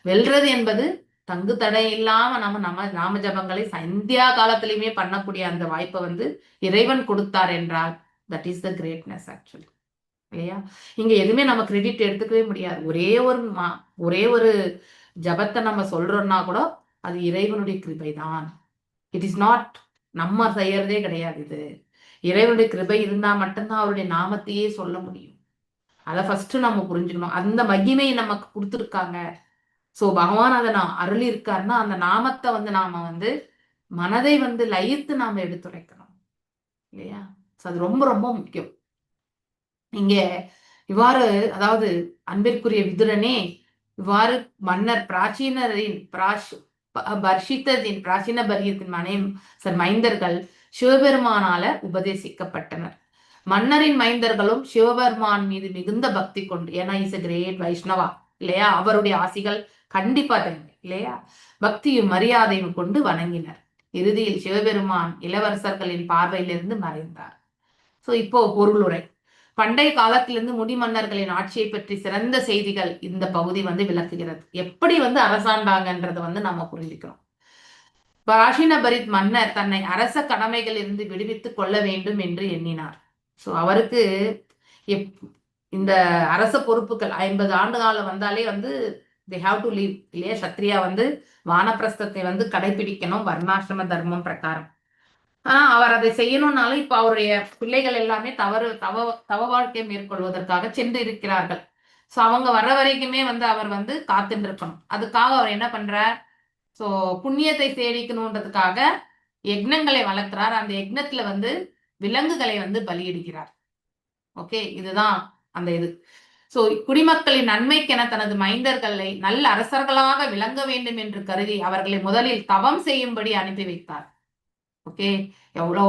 வெல்றது என்பது தங்கு தடை இல்லாம நம்ம நம்ம நாம ஜபங்களை சந்தியா காலத்திலயுமே பண்ணக்கூடிய அந்த வாய்ப்பை வந்து இறைவன் கொடுத்தார் என்றால் that is the greatness actually இல்லையா? இங்க எதுவுமே நம்ம கிரெடிட் எடுத்துக்கவே முடியாது. ஒரே ஒரு ஜபத்தை நம்ம சொல்றோம்னா கூட அது இறைவனுடைய கிருபை தான். It is not நம்ம செய்யறதே கிடையாது. இது இறைவனுடைய கிருபை இருந்தா மட்டும்தான் அவருடைய நாமத்தையே சொல்ல முடியும். அதை ஃபர்ஸ்ட் நம்ம புரிஞ்சுக்கணும். அந்த மகிமையை நமக்கு கொடுத்துருக்காங்க. சோ பகவான் அதை நான் அருள் இருக்காருன்னா அந்த நாமத்தை வந்து நாம வந்து மனதை வந்து லயித்து நாம எடுத்துரைக்கணும் இல்லையா? சோ அது ரொம்ப ரொம்ப முக்கியம். இங்க இவ்வாறு அதாவது அன்பிற்குரிய விதுரனே, இவ்வாறு மன்னர் பிராச்சீனரின் பர்ஷித்ததின் பிராச்சீன பரியத்தின் மனை சர் மைந்தர்கள் சிவபெருமானால உபதேசிக்கப்பட்டனர். மன்னரின் மைந்தர்களும் சிவபெருமான் மீது மிகுந்த பக்தி கொண்டு, ஏன்னா is a great Vaishnava இல்லையா, அவருடைய ஆசிகள் கண்டிப்பா தேவை இல்லையா, பக்தியும் மரியாதையும் கொண்டு வணங்கினர். இறுதியில் சிவபெருமான் இளவரசர்களின் பார்வையிலிருந்து மறைந்தார். சோ இப்போ பொருளுரை. பண்டைய காலத்திலிருந்து முடிமன்னர்களின் ஆட்சியை பற்றி சிறந்த செய்திகள் இந்த பகுதி வந்து விளக்குகிறது. எப்படி வந்து அரசாண்டாங்கன்றதை வந்து நம்ம புரிஞ்சுக்கிறோம். பிராசீனபரித் மன்னர் தன்னை அரச கடமைகளில் இருந்து விடுவித்துக் கொள்ள வேண்டும் என்று எண்ணினார். சோ அவருக்கு இந்த அரச பொறுப்புகள் 50 ஆண்டு காலம் வந்தாலே வந்து they have to leave இல்லையா? சத்ரியா வந்து வானப்பிரஸ்தத்தை வந்து கடைபிடிக்கணும் வர்ணாசிரம தர்மம் பிரகாரம். ஆனா அவர் அதை செய்யணும்னாலும் இப்ப அவருடைய பிள்ளைகள் எல்லாமே தவ வாழ்க்கை மேற்கொள்வதற்காக சென்று இருக்கிறார்கள். சோ அவங்க வர்ற வரைக்குமே வந்து அவர் வந்து காத்துட்டு இருக்கணும். அதுக்காக அவர் என்ன பண்றார்? சோ புண்ணியத்தை சேரிக்கணுன்றதுக்காக யக்னங்களை வளர்க்கிறார். அந்த யக்னத்துல வந்து விலங்குகளை வந்து பலியிடுகிறார். ஓகே, இதுதான் அந்த இது. சோ குடிமக்களின் நன்மைக்கென தனது மைந்தர்களை நல்ல அரசர்களாக விளங்க வேண்டும் என்று கருதி அவர்களை முதலில் தவம் செய்யும்படி அனுப்பி வைத்தார். ஓகே, எவ்வளோ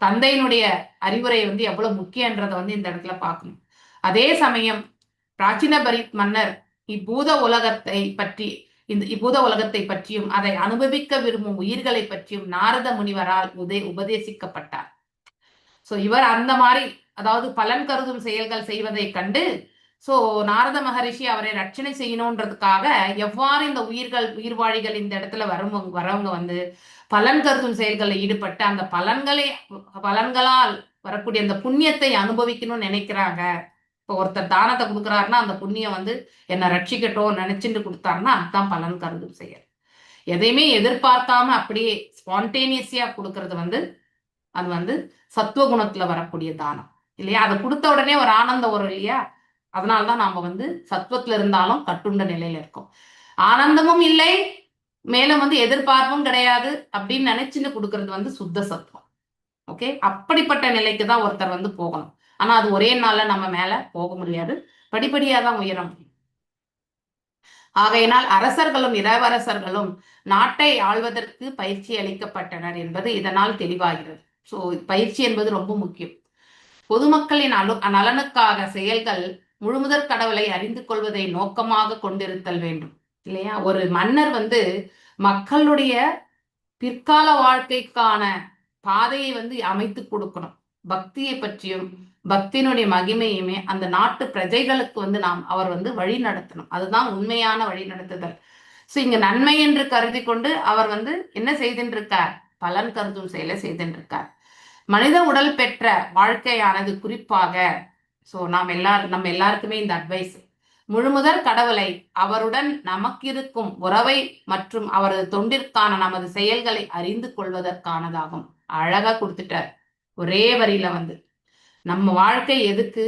தந்தையினுடைய அறிவுரை வந்து எவ்வளவு முக்கியன்றதை வந்து இந்த இடத்துல பார்க்கணும். அதே சமயம் பிராச்சீனபரித் மன்னர் இப்பூத உலகத்தை பற்றியும் அதை அனுபவிக்க விரும்பும் உயிர்களை பற்றியும் நாரத முனிவரால் உபதேசிக்கப்பட்டார். சோ இவர் அந்த மாதிரி அதாவது பலன் கருதும் செயல்கள் செய்வதை கண்டு சோ நாரத மகரிஷி அவரை ரட்சணை செய்யணுன்றதுக்காக எவ்வாறு இந்த உயிர்வாழிகள் இந்த இடத்துல வரவங்க வந்து பலன் கருதும் செயல்களில் ஈடுபட்டு அந்த பலன்களால் வரக்கூடிய அந்த புண்ணியத்தை அனுபவிக்கணும்னு நினைக்கிறாங்க. இப்போ ஒருத்தர் தானத்தை கொடுக்குறாருன்னா அந்த புண்ணியம் வந்து என்னை ரட்சிக்கட்டும் நினைச்சுட்டு கொடுத்தாருன்னா அதுதான் பலன் கருதும் செயல். எதையுமே எதிர்பார்க்காம அப்படியே ஸ்பான்டேனியஸியா கொடுக்கறது வந்து அது வந்து சத்துவ குணத்துல வரக்கூடிய தானம் இல்லையா? அதை கொடுத்த உடனே ஒரு ஆனந்தம் வரும் இல்லையா? அதனாலதான் நாம வந்து சத்துவத்துல இருந்தாலும் கட்டுண்ட நிலையில இருக்கோம். ஆனந்தமும் இல்லை, மேலும் வந்து எதிர்பார்ப்பும் கிடையாது அப்படின்னு நினைச்சுன்னு கொடுக்கறது வந்து சுத்த சத்துவம். ஓகே, அப்படிப்பட்ட நிலைக்கு தான் ஒருத்தர் வந்து போகணும். ஆனா அது ஒரே நாள்ல நம்ம மேல போக முடியாது, படிப்படியா தான் உயர முடியும். ஆகையினால் அரசர்களும் இளவரசர்களும் நாட்டை ஆள்வதற்கு பயிற்சி அளிக்கப்பட்டனர் என்பது இதனால் தெளிவாகிறது. சோ பயிற்சி என்பது ரொம்ப முக்கியம். பொதுமக்களின் நலனுக்காக செயல்கள் முழுமுதற் கடவுளை அறிந்து கொள்வதை நோக்கமாக கொண்டிருத்தல் வேண்டும் இல்லையா? ஒரு மன்னர் வந்து மக்களுடைய பிற்கால வாழ்க்கைக்கான பாதையை வந்து அமைத்து கொடுக்கணும். பக்தியை பற்றியும் பக்தியினுடைய மகிமையுமே அந்த நாட்டு பிரஜைகளுக்கு வந்து நாம் அவர் வந்து வழி நடத்தணும். அதுதான் உண்மையான வழி நடத்துதல். சோ இங்க நன்மை என்று கருதி கொண்டு அவர் வந்து என்ன செய்துருக்கார்? பலன் கருதும் செயலை செய்துருக்கார். மனித உடல் பெற்ற வாழ்க்கையானது குறிப்பாக, சோ நாம் நம்ம எல்லாருக்குமே இந்த அட்வைஸ், முழுமுதற் கடவுளை அவருடன் நமக்கிருக்கும் உறவை மற்றும் அவரது தொண்டிற்கான நமது செயல்களை அறிந்து கொள்வதற்கானதாகும். அழகா கொடுத்துட்டார் ஒரே வரியில வந்து. நம்ம வாழ்க்கை எதுக்கு?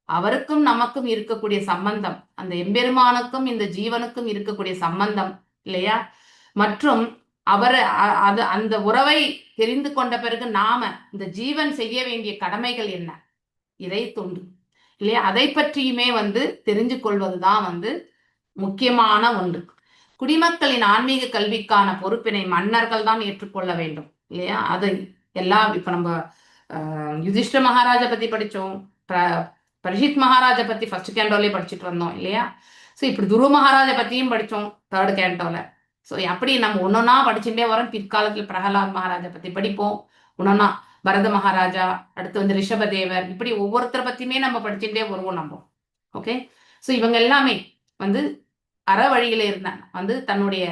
அவருக்கும் நமக்கும் இருக்கக்கூடிய சம்பந்தம், அந்த எம்பெருமானுக்கும் இந்த ஜீவனுக்கும் இருக்கக்கூடிய சம்பந்தம் இல்லையா? மற்றும் அவர் அது அந்த உறவை தெரிந்து கொண்ட பிறகு நாம இந்த ஜீவன் செய்ய வேண்டிய கடமைகள் என்ன, இறை தொண்டு இல்லையா? அதை பற்றியுமே வந்து தெரிஞ்சு கொள்வதுதான் வந்து முக்கியமான ஒன்று. குடிமக்களின் ஆன்மீக கல்விக்கான பொறுப்பினை மன்னர்கள் தான் ஏற்றுக்கொள்ள வேண்டும் இல்லையா? அது எல்லாம் இப்ப நம்ம யுதிஷ்ட மகாராஜா பத்தி படிச்சோம், பரிஷித் மகாராஜா பத்தி ஃபர்ஸ்ட் கேண்டோலயே படிச்சுட்டு வந்தோம் இல்லையா? ஸோ இப்படி துருவ மகாராஜா பத்தியும் படிச்சோம் தேர்ட் கேண்டோல. ஸோ அப்படி நம்ம ஒன்னொன்னா படிச்சுட்டே வரோம். பிற்காலத்துல பிரகலாத் மகாராஜா பத்தி படிப்போம், ஒன்னொன்னா பரத மகாராஜா, அடுத்து வந்து ரிஷபதேவர், இப்படி ஒவ்வொருத்தரை பத்தியுமே நம்ம படிச்சுட்டே வருவோம் நம்ம. ஓகே, ஸோ இவங்க எல்லாமே வந்து அற வழியில இருந்தாங்க. வந்து தன்னுடைய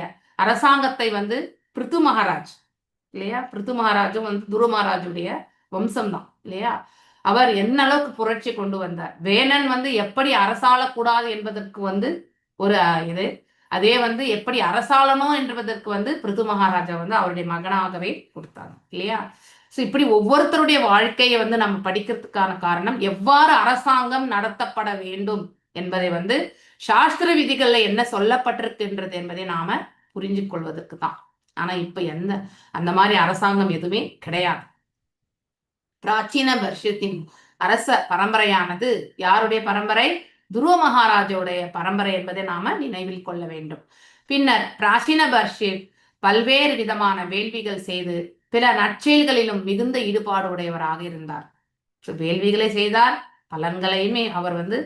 அரசாங்கத்தை வந்து பிருத்து மகாராஜ் இல்லையா? பிருத்து மகாராஜும் வந்து துருவ மகாராஜுடைய வம்சம்தான் இல்லையா? அவர் என்ன அளவுக்கு புரட்சி கொண்டு வந்தார். வேணன் வந்து எப்படி அரசாளக்கூடாது என்பதற்கு வந்து ஒரு இது, அதே வந்து எப்படி அரசாளணும் என்பதற்கு வந்து பிருது மகாராஜா வந்து அவருடைய மகனாகவே கொடுத்தாங்க இல்லையா? ஸோ இப்படி ஒவ்வொருத்தருடைய வாழ்க்கையை வந்து நம்ம படிக்கிறதுக்கான காரணம் எவ்வாறு அரசாங்கம் நடத்தப்பட வேண்டும் என்பதை வந்து சாஸ்திர விதிகள்ல என்ன சொல்லப்பட்டிருக்கின்றது என்பதை நாம புரிஞ்சு கொள்வதற்கு தான். ஆனா இப்ப எந்த அந்த மாதிரி அரசாங்கம் எதுவுமே கிடையாது. பிராச்சீன வருஷத்தின் அரச பரம்பரையானது யாருடைய பரம்பரை? துருவ மகாராஜாவுடைய பரம்பரை என்பதை நாம நினைவில் கொள்ள வேண்டும். பின்னர் பிராச்சீன பர்ஷித் பல்வேறு விதமான வேள்விகள் செய்து பிற நற்செயல்களிலும் மிகுந்த ஈடுபாடு உடையவராக இருந்தார். வேள்விகளை செய்தார், பலன்களையுமே அவர் வந்து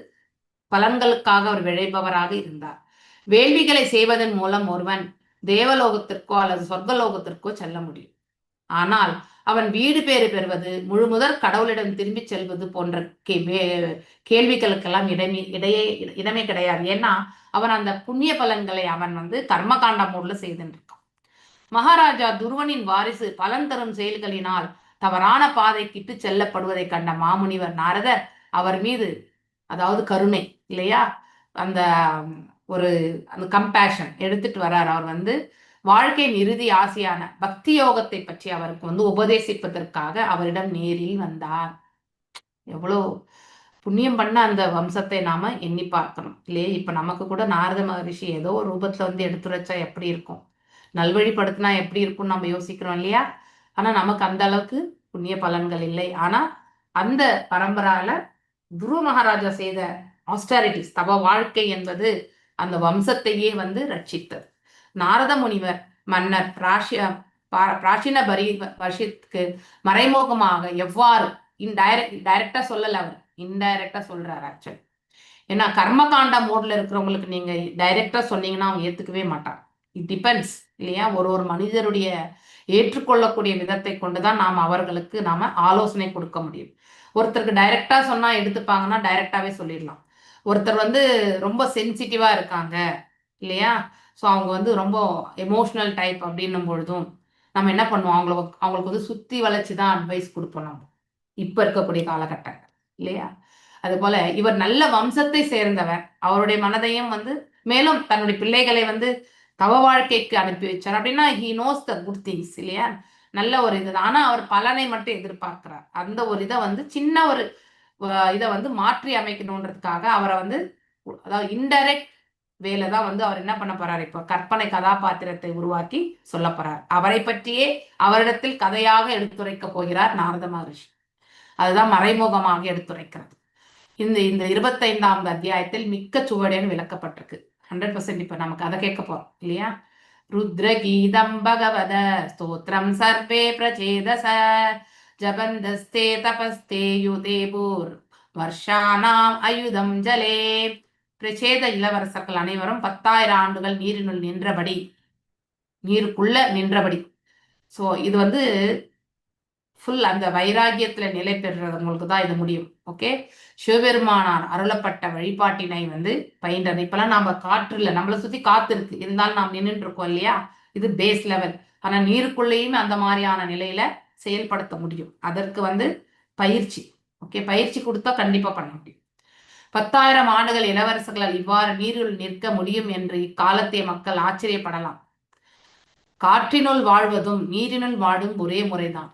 பலன்களுக்காக அவர் விழைபவராக இருந்தார். வேள்விகளை செய்வதன் மூலம் ஒருவன் தேவலோகத்திற்கோ அல்லது சொர்க்கலோகத்திற்கோ செல்ல முடியும். ஆனால் அவன் வீடு பேறு பெறுவது, முழு முதற் கடவுளிடம் திரும்பி செல்வது போன்ற கேள்விகளுக்கெல்லாம் இடமே கிடையாது. ஏன்னா அவன் அந்த புண்ணிய பலன்களை அவன் வந்து கர்மகாண்ட மூடுல செய்துருக்கான். மகாராஜா துருவனின் வாரிசு பலன் தரும் செயல்களினால் தவறான பாதைக்கு செல்லப்படுவதை கண்ட மாமுனிவர் நாரதர் அவர் மீது, அதாவது கருணை இல்லையா, அந்த ஒரு அந்த கம்பேஷன் எடுத்துட்டு வர்றார். அவர் வந்து வாழ்க்கையின் இறுதி ஆசையான பக்தி யோகத்தை பற்றி அவருக்கு வந்து உபதேசிப்பதற்காக அவரிடம் நேரில் வந்தார். எவ்வளோ புண்ணியம் பண்ண அந்த வம்சத்தை நாம எண்ணி பார்க்கணும் இல்லையே? இப்ப நமக்கு கூட நாரத மகரிஷி ஏதோ ஒரு ரூபத்துல வந்து எடுத்துரைச்சா எப்படி இருக்கும், நல்வழிப்படுத்தினா எப்படி இருக்கும்னு நம்ம யோசிக்கிறோம் இல்லையா? ஆனா நமக்கு அந்த அளவுக்கு புண்ணிய பலன்கள் இல்லை. ஆனா அந்த பரம்பரால துருவ மகாராஜா செய்த ஆஸ்டாரிட்டிஸ், தவ வாழ்க்கை என்பது அந்த வம்சத்தையே வந்து ரட்சித்தது. நாரத முனிவர் மன்னர் பிராச்சீன பரிஷித்துக்கு மறைமுகமாக எவ்வாறு டைரக்டா சொல்லல, அவர் இன்டைரக்டா சொல்றாரு ஆக்சுவலி. ஏன்னா கர்மகாண்ட மோட்ல இருக்கிறவங்களுக்கு நீங்க டைரக்டா சொன்னீங்கன்னா அவங்க ஏத்துக்கவே மாட்டாங்க. It depends இல்லையா? ஒரு ஒரு மனிதருடைய ஏற்றுக்கொள்ளக்கூடிய விதத்தை கொண்டுதான் நாம் அவர்களுக்கு நாம ஆலோசனை கொடுக்க முடியும். ஒருத்தருக்கு டைரக்டா சொன்னா எடுத்துப்பாங்கன்னா டைரக்டாவே சொல்லிடலாம். ஒருத்தர் வந்து ரொம்ப சென்சிட்டிவா இருக்காங்க இல்லையா, ஸோ அவங்க வந்து ரொம்ப எமோஷ்னல் டைப் அப்படின்னும் பொழுதும் நம்ம என்ன பண்ணுவோம், அவங்களுக்கு வந்து சுத்தி வளைச்சு தான் அட்வைஸ் கொடுப்போம் நம்ம இப்ப இருக்கக்கூடிய காலகட்டங்கள் இல்லையா. அது போல இவர் நல்ல வம்சத்தை சேர்ந்தவர். அவருடைய மனதையும் வந்து மேலும் தன்னுடைய பிள்ளைகளை வந்து தவ வாழ்க்கைக்கு அனுப்பி வச்சார் அப்படின்னா he knows the good things இல்லையா? நல்ல ஒரு இது. ஆனா அவர் பலனை மட்டும் எதிர்பார்க்கிறார். அந்த ஒரு இதை வந்து சின்ன ஒரு இதை வந்து மாற்றி அமைக்கணுன்றதுக்காக அவரை வந்து, அதாவது இன்டைரக்ட் வேலை தான் வந்து அவர் என்ன பண்ண போறாரு, இப்போ கற்பனை கதாபாத்திரத்தை உருவாக்கி சொல்ல போறார். அவரை பற்றியே அவரிடத்தில் கதையாக எடுத்துரைக்க போகிறார் நாரத மகரிஷி. அதுதான் மறைமுகமாக எடுத்துரைக்கிறது. இந்த இந்த 25ஆம் அத்தியாயத்தில் மிக்க சுவடேன்னு விளக்கப்பட்டிருக்கு. 100%. இப்ப நமக்கு அதை கேட்க போறோம் இல்லையா? ருத்ர கீதம் பகவத ஸ்தோத்திரம் சர்வே பிரச்சேதச ஜபந்தஸ்தே தபஸ்தே யுதே பூர் வர்ஷானாம் அயுதம் ஜலே. பிரச்சேத இளவரசர்கள் அனைவரும் 10,000 ஆண்டுகள் நீரினுள் நின்றபடி, நீருக்குள்ள நின்றபடி. சோ இது வந்து ஃபுல் அந்த வைராகியத்துல நிலை பெறுறவங்களுக்கு தான் இது முடியும். ஓகே, சிவபெருமானார் அருளப்பட்ட வழிபாட்டினை வந்து பயின்றனர். இப்பெல்லாம் நாம காற்றுல, நம்மளை சுத்தி காத்து இருக்கு, இருந்தாலும் நாம் நின்றுட்டு இருக்கோம் இல்லையா? இது பேஸ் லெவல். ஆனா நீருக்குள்ளேயுமே அந்த மாதிரியான நிலையில செயல்படுத்த முடியும். அதற்கு வந்து பயிற்சி. ஓகே, பயிற்சி கொடுத்தா கண்டிப்பா பண்ண முடியும். 10,000 ஆண்டுகள் இளவரசர்களால் இவ்வாறு நீருள் நிற்க முடியும் என்று இக்காலத்திய மக்கள் ஆச்சரியப்படலாம். காற்றினுள் வாழ்வதும் நீரினுள் வாழும் ஒரே முறைதான்.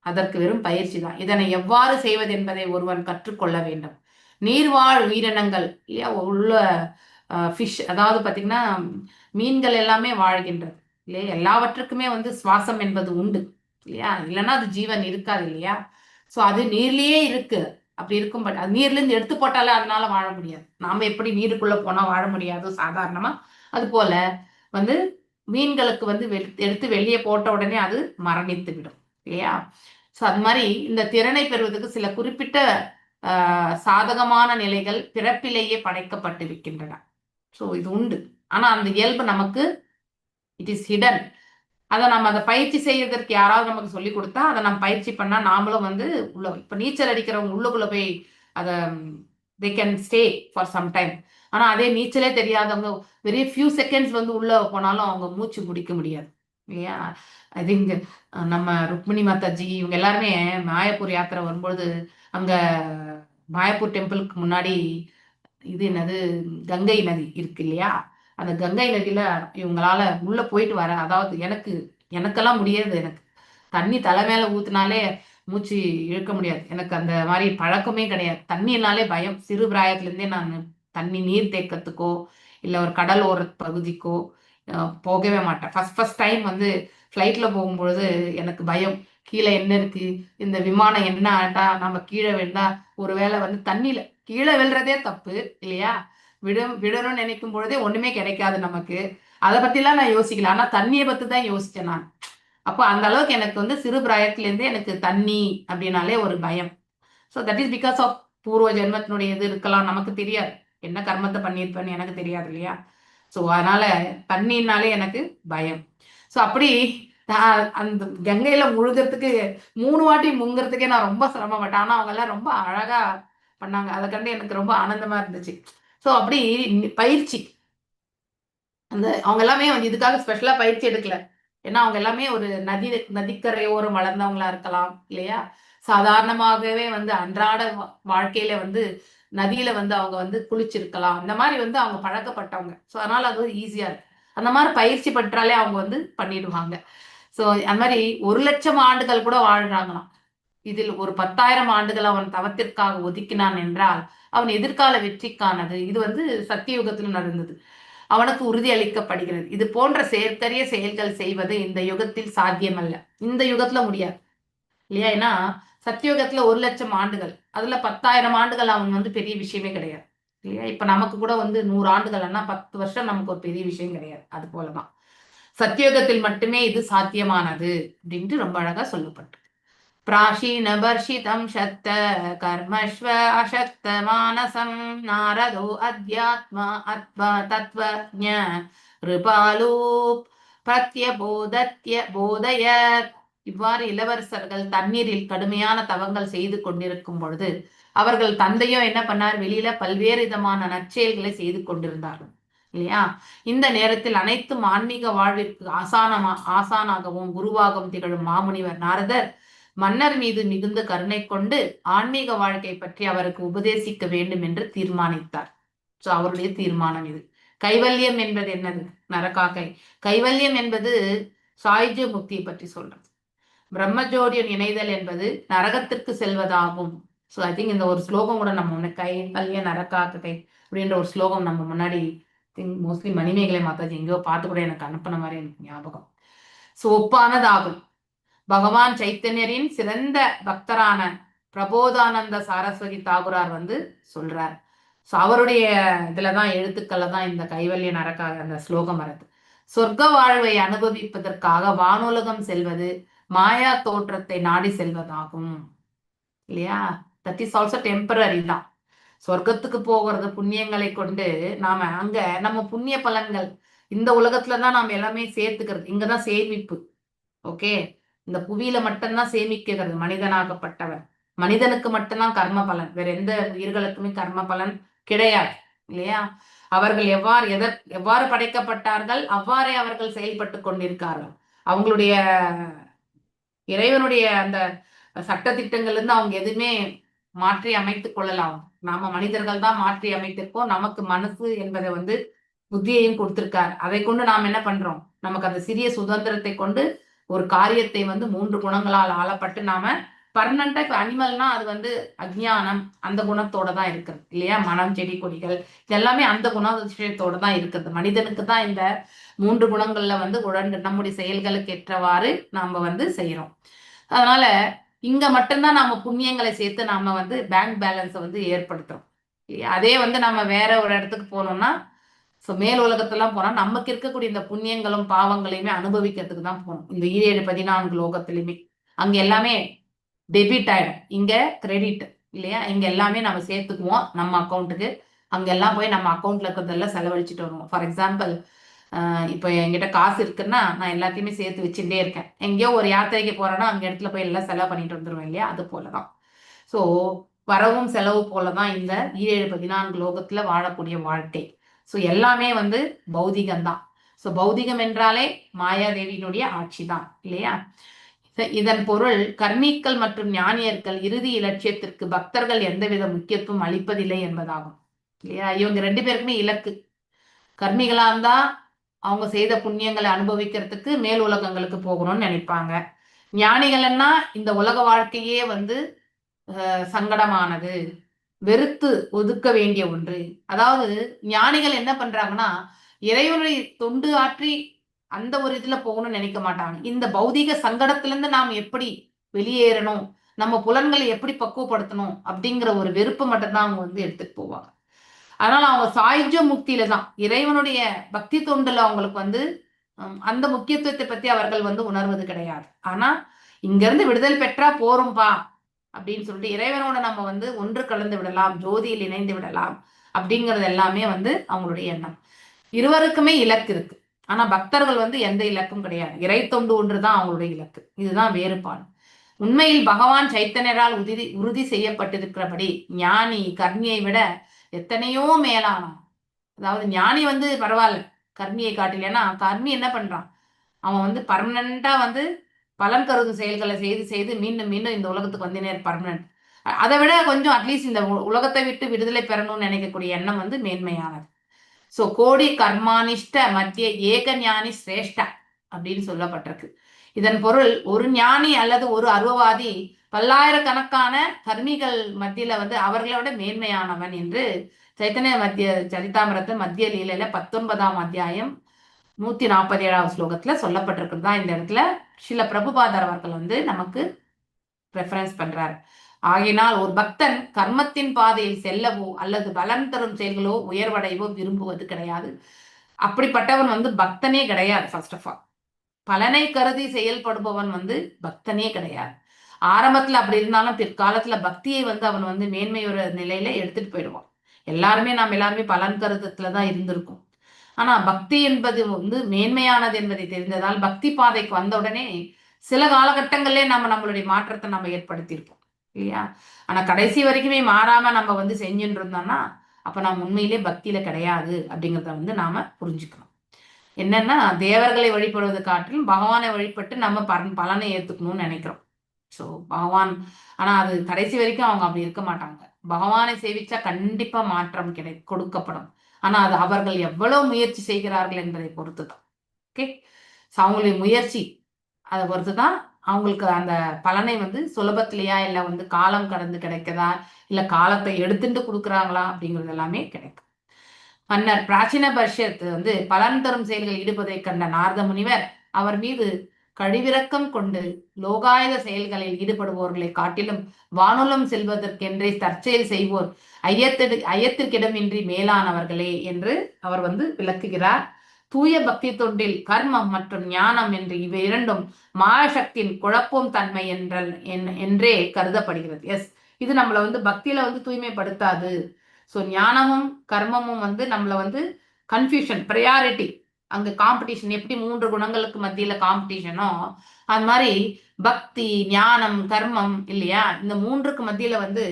அதற்கு வெறும் பயிற்சி தான். இதனை எவ்வாறு செய்வது என்பதை ஒருவன் கற்றுக்கொள்ள வேண்டும். நீர்வாழ் உயிரினங்கள் இல்லையா, உள்ள ஃபிஷ், அதாவது பார்த்தீங்கன்னா மீன்கள் எல்லாமே வாழ்கின்றது இல்லையா? எல்லாவற்றுக்குமே வந்து சுவாசம் என்பது உண்டு இல்லையா? இல்லைன்னா அது ஜீவன் இருக்காது இல்லையா? ஸோ அது நீர்லயே இருக்கு. அப்படி இருக்கும், பட் அது நீர்ல இருந்து எடுத்து போட்டாலே அதனால வாழ முடியாது. நாம எப்படி நீருக்குள்ள போனா வாழ முடியாது சாதாரணமா, அது போல வந்து மீன்களுக்கு வந்து எடுத்து வெளியே போட்ட உடனே அது மரணித்து விடும் இல்லையா? ஸோ அது மாதிரி இந்த திறனை பெறுவதற்கு சில குறிப்பிட்ட சாதகமான நிலைகள் பிறப்பிலேயே படைக்கப்பட்டிருக்கின்றன. ஸோ இது உண்டு. ஆனா அந்த இயல்பு நமக்கு it is hidden. அதை நம்ம அதை பயிற்சி செய்வதற்கு யாராவது நமக்கு சொல்லி கொடுத்தா அதை நம்ம பயிற்சி பண்ணா நாமளும் வந்து உள்ள, இப்ப நீச்சல் அடிக்கிறவங்க உள்ளுக்குள்ள போய் அதை they can stay for some time. ஆனா அதே நீச்சலே தெரியாதவங்க வெரி ஃபியூ செகண்ட்ஸ் வந்து உள்ள போனாலும் அவங்க மூச்சு பிடிக்க முடியாது இல்லையா? I think நம்ம ருக்மிணி மாதாஜி இவங்க எல்லாருமே மாயப்பூர் யாத்திரை வரும்பொழுது அங்க மாயப்பூர் டெம்பிளுக்கு முன்னாடி இது என்னது கங்கை நதி இருக்கு இல்லையா? அந்த கங்கை நதியில இவங்களால உள்ள போயிட்டு வர, அதாவது எனக்கெல்லாம் முடியாது. எனக்கு தண்ணி தலை மேல ஊத்துனாலே மூச்சு இழுக்க முடியாது. எனக்கு அந்த மாதிரி பழக்கமே கிடையாது. தண்ணினாலே பயம். சிறு பிராயத்துல இருந்தே நான் தண்ணி நீர் தேக்கத்துக்கோ இல்லை ஒரு கடல் ஓர பகுதிக்கோ போகவே மாட்டேன். ஃபர்ஸ்ட் ஃபர்ஸ்ட் டைம் வந்து ஃப்ளைட்ல போகும்பொழுது எனக்கு பயம். கீழே என்ன இருக்கு, இந்த விமானம் என்ன ஆட்டா, நம்ம கீழே விழுந்தா ஒருவேளை வந்து தண்ணியில கீழே விழுறதே தப்பு இல்லையா? விடணும்னு நினைக்கும் பொழுதே ஒண்ணுமே கிடைக்காது நமக்கு. அதை பத்திலாம் நான் யோசிக்கல. ஆனா தண்ணியை பத்தி தான் யோசிச்சேன் நான். அப்போ அந்த அளவுக்கு எனக்கு வந்து சிறு பிராயத்துல இருந்தே எனக்கு தண்ணி அப்படின்னாலே ஒரு பயம். So that is because of பூர்வ ஜென்மத்தினுடைய இது இருக்கலாம், நமக்கு தெரியாது. என்ன கர்மத்தை பண்ணியிருப்பேன்னு எனக்கு தெரியாது இல்லையா? ஸோ அதனால தண்ணினாலே எனக்கு பயம். ஸோ அப்படி நான் அந்த கங்கையில முழுகிறதுக்கு 3 வாட்டி முங்குறதுக்கே நான் ரொம்ப சிரமப்பட்டேன். ஆனா அவங்க எல்லாம் ரொம்ப அழகா பண்ணாங்க. அதை கண்டு எனக்கு ரொம்ப ஆனந்தமா இருந்துச்சு. ஸோ அப்படி பயிற்சி அந்த அவங்க எல்லாமே வந்து இதுக்காக ஸ்பெஷலா பயிற்சி எடுக்கல. ஏன்னா அவங்க எல்லாமே ஒரு நதிக்கரையோரம் வளர்ந்தவங்களா இருக்கலாம் இல்லையா? சாதாரணமாகவே வந்து அன்றாட வாழ்க்கையில வந்து நதியில வந்து அவங்க வந்து குளிச்சிருக்கலாம். அந்த மாதிரி வந்து அவங்க பழக்கப்பட்டவங்க. ஸோ அதனால அது ஈஸியா இருக்கு. அந்த மாதிரி பயிற்சி பெற்றாலே அவங்க வந்து பண்ணிடுவாங்க. ஸோ அந்த மாதிரி 1,00,000 ஆண்டுகள் கூட வாழ்றாங்களாம். இதில் ஒரு 10,000 ஆண்டுகள் அவன் தவத்திற்காக ஒதுக்கினான் என்றால் அவன் எதிர்கால வெற்றிக்கானது. இது வந்து சத்தியுகத்தில் நடந்தது. அவனுக்கு உறுதி அளிக்கப்படுகிறது. இது போன்ற செயற்கரிய செயல்கள் செய்வது இந்த யுகத்தில் சாத்தியமல்ல. இந்த யுகத்துல முடியாது இல்லையா? ஏன்னா சத்தியுகத்துல 1,00,000 ஆண்டுகள், அதுல 10,000 ஆண்டுகள் அவன் வந்து பெரிய விஷயமே கிடையாது இல்லையா? இப்ப நமக்கு கூட வந்து 100 ஆண்டுகள்னா 10 வருஷம் நமக்கு ஒரு பெரிய விஷயம் கிடையாது. அது போலதான் சத்தியுகத்தில் மட்டுமே இது சாத்தியமானது அப்படின்ட்டு ரொம்ப அழகா சொல்லப்பட்டு. பிராசீன பர்ஷிதம் சத்த கர்மஸ்வ அசக்த மானசம் நாரதோ அத்யாத்மா அத்வ தத்வஜ ரிபாலூப் பிரத்யபோதத்ய போதயத். இவ்வாறு இளவரசர்கள் தண்ணீரில் கடுமையான தவங்கள் செய்து கொண்டிருக்கும் பொழுது அவர்கள் தந்தையும் என்ன பண்ணார், வெளியில பல்வேறு விதமான நற்செயல்களை செய்து கொண்டிருந்தார்கள் இல்லையா? இந்த நேரத்தில் அனைத்தும் ஆன்மீக வாழ்விற்கு ஆசானாகவும் குருவாகவும் திகழும் மாமுனிவர் நாரதர் மன்னர் மீது மிகுந்த கருணை கொண்டு ஆன்மீக வாழ்க்கை பற்றி அவருக்கு உபதேசிக்க வேண்டும் என்று தீர்மானித்தார். சோ அவருடைய தீர்மானம் இது. கைவல்யம் என்பது என்னது? நரகாக்கை. கைவல்யம் என்பது சாயுஜ்ய முக்தியை பற்றி சொல்றது. பிரம்மஜோடியன் இணைதல் என்பது நரகத்திற்கு செல்வதாகும். ஸோ I think இந்த ஒரு ஸ்லோகம் கூட நம்ம முன்ன கைவல்ய நரகாக்கை அப்படின்ற ஒரு ஸ்லோகம் நம்ம முன்னாடி திங்க் மோஸ்ட்லி மணிமேகலை மாதாஜி எங்கேயோ பார்த்து கூட எனக்கு அனுப்பின மாதிரி எனக்கு ஞாபகம். ஸோ ஒப்பானதாகும். பகவான் சைத்தன்யரின் சிறந்த பக்தரான பிரபோதானந்த சாரஸ்வதி தாகுரார் வந்து சொல்றார். ஸோ அவருடைய இதுலதான் எழுத்துக்கள்ல தான் இந்த கைவல்ய நரக்காக அந்த ஸ்லோகம் வருது. சொர்க்க வாழ்வை அனுபவிப்பதற்காக வானுலகம் செல்வது மாயா தோற்றத்தை நாடி செல்வதாகும், இல்லையா? That is also temporary தான். சொர்க்கத்துக்கு போகிறது புண்ணியங்களை கொண்டு நாம அங்க நம்ம புண்ணிய பலன்கள் இந்த உலகத்துலதான் நாம எல்லாமே சேர்த்துக்கிறது. இங்கதான் சேமிப்பு. ஓகே, இந்த புவியில மட்டும்தான் சேமிக்கிறது மனிதனாகப்பட்டவன். மனிதனுக்கு மட்டும்தான் கர்ம பலன், வேற எந்த உயிர்களுக்குமே கர்ம பலன் கிடையாது, இல்லையா? அவர்கள் எவ்வாறு எவ்வாறு படைக்கப்பட்டார்கள் அவ்வாறே அவர்கள் செயல்பட்டு கொண்டிருக்கார்கள். அவங்களுடைய இறைவனுடைய அந்த சட்ட திட்டங்கள்ல இருந்து அவங்க எதுவுமே மாற்றி அமைத்துக் கொள்ளலாம். நாம மனிதர்கள் தான் மாற்றி அமைத்திருக்கோம். நமக்கு மனசு என்பதை வந்து புத்தியையும் கொடுத்திருக்கார். அதை கொண்டு நாம் என்ன பண்றோம்? நமக்கு அந்த சிறிய சுதந்திரத்தை கொண்டு ஒரு காரியத்தை வந்து மூன்று குணங்களால் ஆளப்பட்டு நாம பர்மனண்டா, இப்ப அனிமல்னா அது வந்து அஜ்ஞானம் அந்த குணத்தோட தான் இருக்கிறது, இல்லையா? மனம், செடி கொடிகள் இதெல்லாமே அந்த குண விஷயத்தோட தான் இருக்கிறது. மனிதனுக்கு தான் இந்த மூன்று குணங்கள்ல வந்து உழண்டு நம்முடைய செயல்களுக்கு ஏற்றவாறு நாம வந்து செய்யறோம். அதனால இங்க மட்டும்தான் நாம புண்ணியங்களை சேர்த்து நாம வந்து பேங்க் பேலன்ஸை வந்து ஏற்படுத்துறோம், இல்லையா? அதே வந்து நம்ம வேற ஒரு இடத்துக்கு போனோம்னா, ஸோ மேல் உலகத்தெல்லாம் போனா நமக்கு இருக்கக்கூடிய இந்த புண்ணியங்களும் பாவங்களையுமே அனுபவிக்கிறதுக்கு தான் போகணும். இந்த 7 14 லோகத்திலுமே அங்க எல்லாமே டெபிட் ஆயிடும், இங்க கிரெடிட், இல்லையா? இங்க எல்லாமே நம்ம சேர்த்துக்குவோம் நம்ம அக்கௌண்ட்டுக்கு. அங்கெல்லாம் போய் நம்ம அக்கௌண்ட்ல இருக்கிறதெல்லாம் செலவழிச்சிட்டு வருவோம். ஃபார் எக்ஸாம்பிள், இப்போ என்கிட்ட காசு இருக்குன்னா நான் எல்லாத்தையுமே சேர்த்து வச்சுட்டே இருக்கேன். எங்கேயோ ஒரு யாத்திரைக்கு போறேன்னா அங்க இடத்துல போய் எல்லாம் செலவு பண்ணிட்டு வந்துருவேன், இல்லையா? அது போலதான். ஸோ வரவும் செலவு போலதான் இந்த 7 14 லோகத்துல வாழக்கூடிய வாழ்க்கை. ஸோ எல்லாமே வந்து பௌதிகம்தான். ஸோ பௌதிகம் என்றாலே மாயாதேவியினுடைய ஆட்சி தான், இல்லையா? இதன் பொருள் கர்மீக்கள் மற்றும் ஞானியர்கள் இறுதி இலட்சியத்திற்கு பக்தர்கள் எந்தவித முக்கியத்துவம் அளிப்பதில்லை என்பதாகும், இல்லையா? இவங்க ரெண்டு பேருக்குமே இலக்கு. கர்மிகளா இருந்தா அவங்க செய்த புண்ணியங்களை அனுபவிக்கிறதுக்கு மேல் உலகங்களுக்கு போகணும்னு நினைப்பாங்க. ஞானிகள்னா இந்த உலக வாழ்க்கையே வந்து சங்கடமானது, வெறுத்து ஒதுக்க வேண்டிய ஒன்று. அதாவது ஞானிகள் என்ன பண்றாங்கன்னா இறைவனை தொண்டு ஆற்றி அந்த ஒரு இதுல போகணும்னு நினைக்க மாட்டாங்க. இந்த பௌதிக சங்கடத்திலிருந்து நாம் எப்படி வெளியேறணும், நம்ம புலன்களை எப்படி பக்குவப்படுத்தணும் அப்படிங்கிற ஒரு வெறுப்பு மட்டும்தான் அவங்க வந்து எடுத்துட்டு போவாங்க. அதனால அவங்க சாயுஜ்ய முக்தியில தான் இறைவனுடைய பக்தி தொண்டுல அவங்களுக்கு வந்து அந்த முக்கியத்துவத்தை பத்தி அவர்கள் வந்து உணர்வது கிடையாது. ஆனா இங்க இருந்து விடுதல் பெற்றா போரும்பா அப்படின்னு சொல்லிட்டு இறைவனோட நம்ம வந்து ஒன்று கலந்து விடலாம், ஜோதியில் இணைந்து விடலாம் அப்படிங்கிறது எல்லாமே வந்து அவங்களுடைய எண்ணம். இருவருக்குமே இலக்கு இருக்கு. ஆனா பக்தர்கள் வந்து எந்த இலக்கும் கிடையாது. இறை தொண்டு ஒன்றுதான் அவங்களுடைய இலக்கு. இதுதான் வேறுபாடு. உண்மையில் பகவான் சைத்தன்யரால் உறுதி செய்யப்பட்டிருக்கிறபடி ஞானி கர்மியை விட எத்தனையோ மேலானான். அதாவது ஞானி வந்து பரவாயில்ல கர்மியை காட்டில. ஏன்னா கர்மி என்ன பண்றான், அவன் வந்து பர்மனண்டா வந்து பலன் கருதும் செயல்களை செய்து செய்து மீண்டும் மீண்டும் இந்த உலகத்துக்கு வந்து நேர் பர்மனன்ட். அதை விட கொஞ்சம் அட்லீஸ்ட் இந்த உலகத்தை விட்டு விடுதலை பெறணும்னு நினைக்கக்கூடிய எண்ணம் வந்து மேன்மையானது. சோ கோடி கர்மானிஷ்ட மத்திய ஏக ஞானி சிரேஷ்ட அப்படின்னு சொல்லப்பட்டிருக்கு. இதன் பொருள் ஒரு ஞானி அல்லது ஒரு அருவவாதி பல்லாயிரக்கணக்கான கர்மிகள் மத்தியில வந்து அவர்களை விட மேன்மையானவன் என்று சைத்தன்ய மத்திய சரிதாமிரத்து மத்திய லீலையில 19ஆம் அத்தியாயம் 147வது ஸ்லோகத்துல சொல்லப்பட்டிருக்கிறது தான் இந்த இடத்துல சில பிரபுபாதர் அவர்கள் வந்து நமக்கு ரெஃபரன்ஸ் பண்றாரு. ஆகினால் ஒரு பக்தன் கர்மத்தின் பாதையில் செல்லவோ அல்லது பலன் தரும் செயல்களோ உயர்வடைவோ விரும்புவது கிடையாது. அப்படிப்பட்டவன் வந்து பக்தனே கிடையாது. ஃபர்ஸ்ட் ஆஃப் ஆல் பலனை கருதி செயல்படுபவன் வந்து பக்தனே கிடையாது. ஆரம்பத்துல அப்படி இருந்தாலும் பிற்காலத்துல பக்தியை வந்து அவன் வந்து மேன்மையுற நிலையில எடுத்துட்டு போயிடுவான். எல்லாருமே நாம் எல்லாருமே பலன் கருதத்துலதான் இருந்திருக்கும். ஆனா பக்தி என்பது வந்து மேன்மையானது என்பதை தெரிந்ததால் பக்தி பாதைக்கு வந்த உடனே சில காலகட்டங்களிலே நம்ம நம்மளுடைய மாற்றத்தை நம்ம ஏற்படுத்தியிருப்போம், இல்லையா? ஆனா கடைசி வரைக்குமே மாறாம நம்ம வந்து செஞ்சுட்டு இருந்தோம்னா அப்ப நாம் உண்மையிலே பக்தியில கிடையாது அப்படிங்கிறத வந்து நாம புரிஞ்சுக்கணும். என்னன்னா தேவர்களை வழிபடுவது காட்டிலும் பகவானை வழிபட்டு நம்ம பலனை ஏத்துக்கணும்னு நினைக்கிறோம். ஸோ பகவான், ஆனா அது கடைசி வரைக்கும் அவங்க அப்படி இருக்க மாட்டாங்க. பகவானை சேவிச்சா கண்டிப்பா மாற்றம் கொடுக்கப்படும். ஆனா அது அவர்கள் எவ்வளவு முயற்சி செய்கிறார்கள் என்பதை பொறுத்து தான். ஓகே, ஸோ அவங்களுடைய முயற்சி அதை பொறுத்து தான் அவங்களுக்கு அந்த பலனை வந்து சுலபத்திலையா, இல்லை வந்து காலம் கடந்து கிடைக்குதா, இல்லை காலத்தை எடுத்துட்டு கொடுக்குறாங்களா அப்படிங்கிறது எல்லாமே கிடைக்கும். மன்னர் பிராச்சீன பர்ஷத் வந்து பலன் தரும் செயல்கள் ஈடுபதை கண்ட நாரத முனிவர் அவர் மீது கழிவிரக்கம் கொண்டு லோகாயுத செயல்களில் ஈடுபடுபவர்களை காட்டிலும் வானுலம் செல்வதற்கென்றே தற்செயல் செய்வோர் ஐயத்திற்கிடமின்றி மேலானவர்களே என்று அவர் வந்து விளக்குகிறார். தூய பக்தி தொண்டில் கர்மம் மற்றும் ஞானம் என்று இவை இரண்டும் மாயசக்தியின் குழப்பும் தன்மை என்றே கருதப்படுகிறது. எஸ், இது நம்மளை வந்து பக்தியில வந்து தூய்மைப்படுத்தாது. ஸோ ஞானமும் கர்மமும் வந்து நம்மளை வந்து கன்ஃபியூஷன், ப்ரையாரிட்டி, அங்க காம்படிஷன், எப்படி மூன்று குணங்களுக்கு மத்தியில காம்படிஷனோ அது மாதிரி பக்தி, ஞானம், கர்மம் இல்லையா, இந்த மூன்றுக்கு மத்தியில வந்து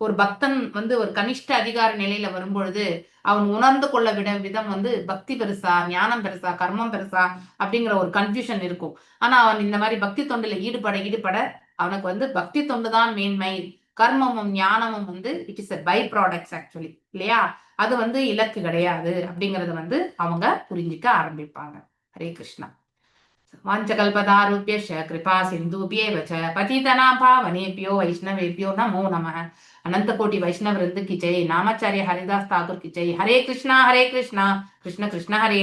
ஒரு பக்தன் வந்து ஒரு கனிஷ்ட அதிகார நிலையில வரும்பொழுது அவன் உணர்ந்து கொள்ள விதம் வந்து பக்தி பெருசா, ஞானம் பெருசா, கர்மம் பெருசா அப்படிங்கிற ஒரு கன்ஃபியூஷன் இருக்கும். ஆனா அவன் இந்த மாதிரி பக்தி தொண்டில ஈடுபட ஈடுபட அவனுக்கு வந்து பக்தி தொண்டுதான் மேன்மை, கர்மமும் ஞானமும் வந்து it is a by products actually இல்லையா, அது வந்து இலக்கு கிடையாது அப்படிங்கறத வந்து அவங்க புரிஞ்சிக்க ஆரம்பிப்பாங்க. ஹரே கிருஷ்ணா. वाञ्छाकल्पतरुभ्यश्च कृपा सिन्धुभ्येव च पतितानां पावनेभ्यो वैष्णवेभ्यो नमो नमः। अनंत कोटि वैष्णव वृंद की जय। नामाचार्य हरिदास ठाकुर की जय। हरे कृष्णा कृष्णा कृष्णा हरे।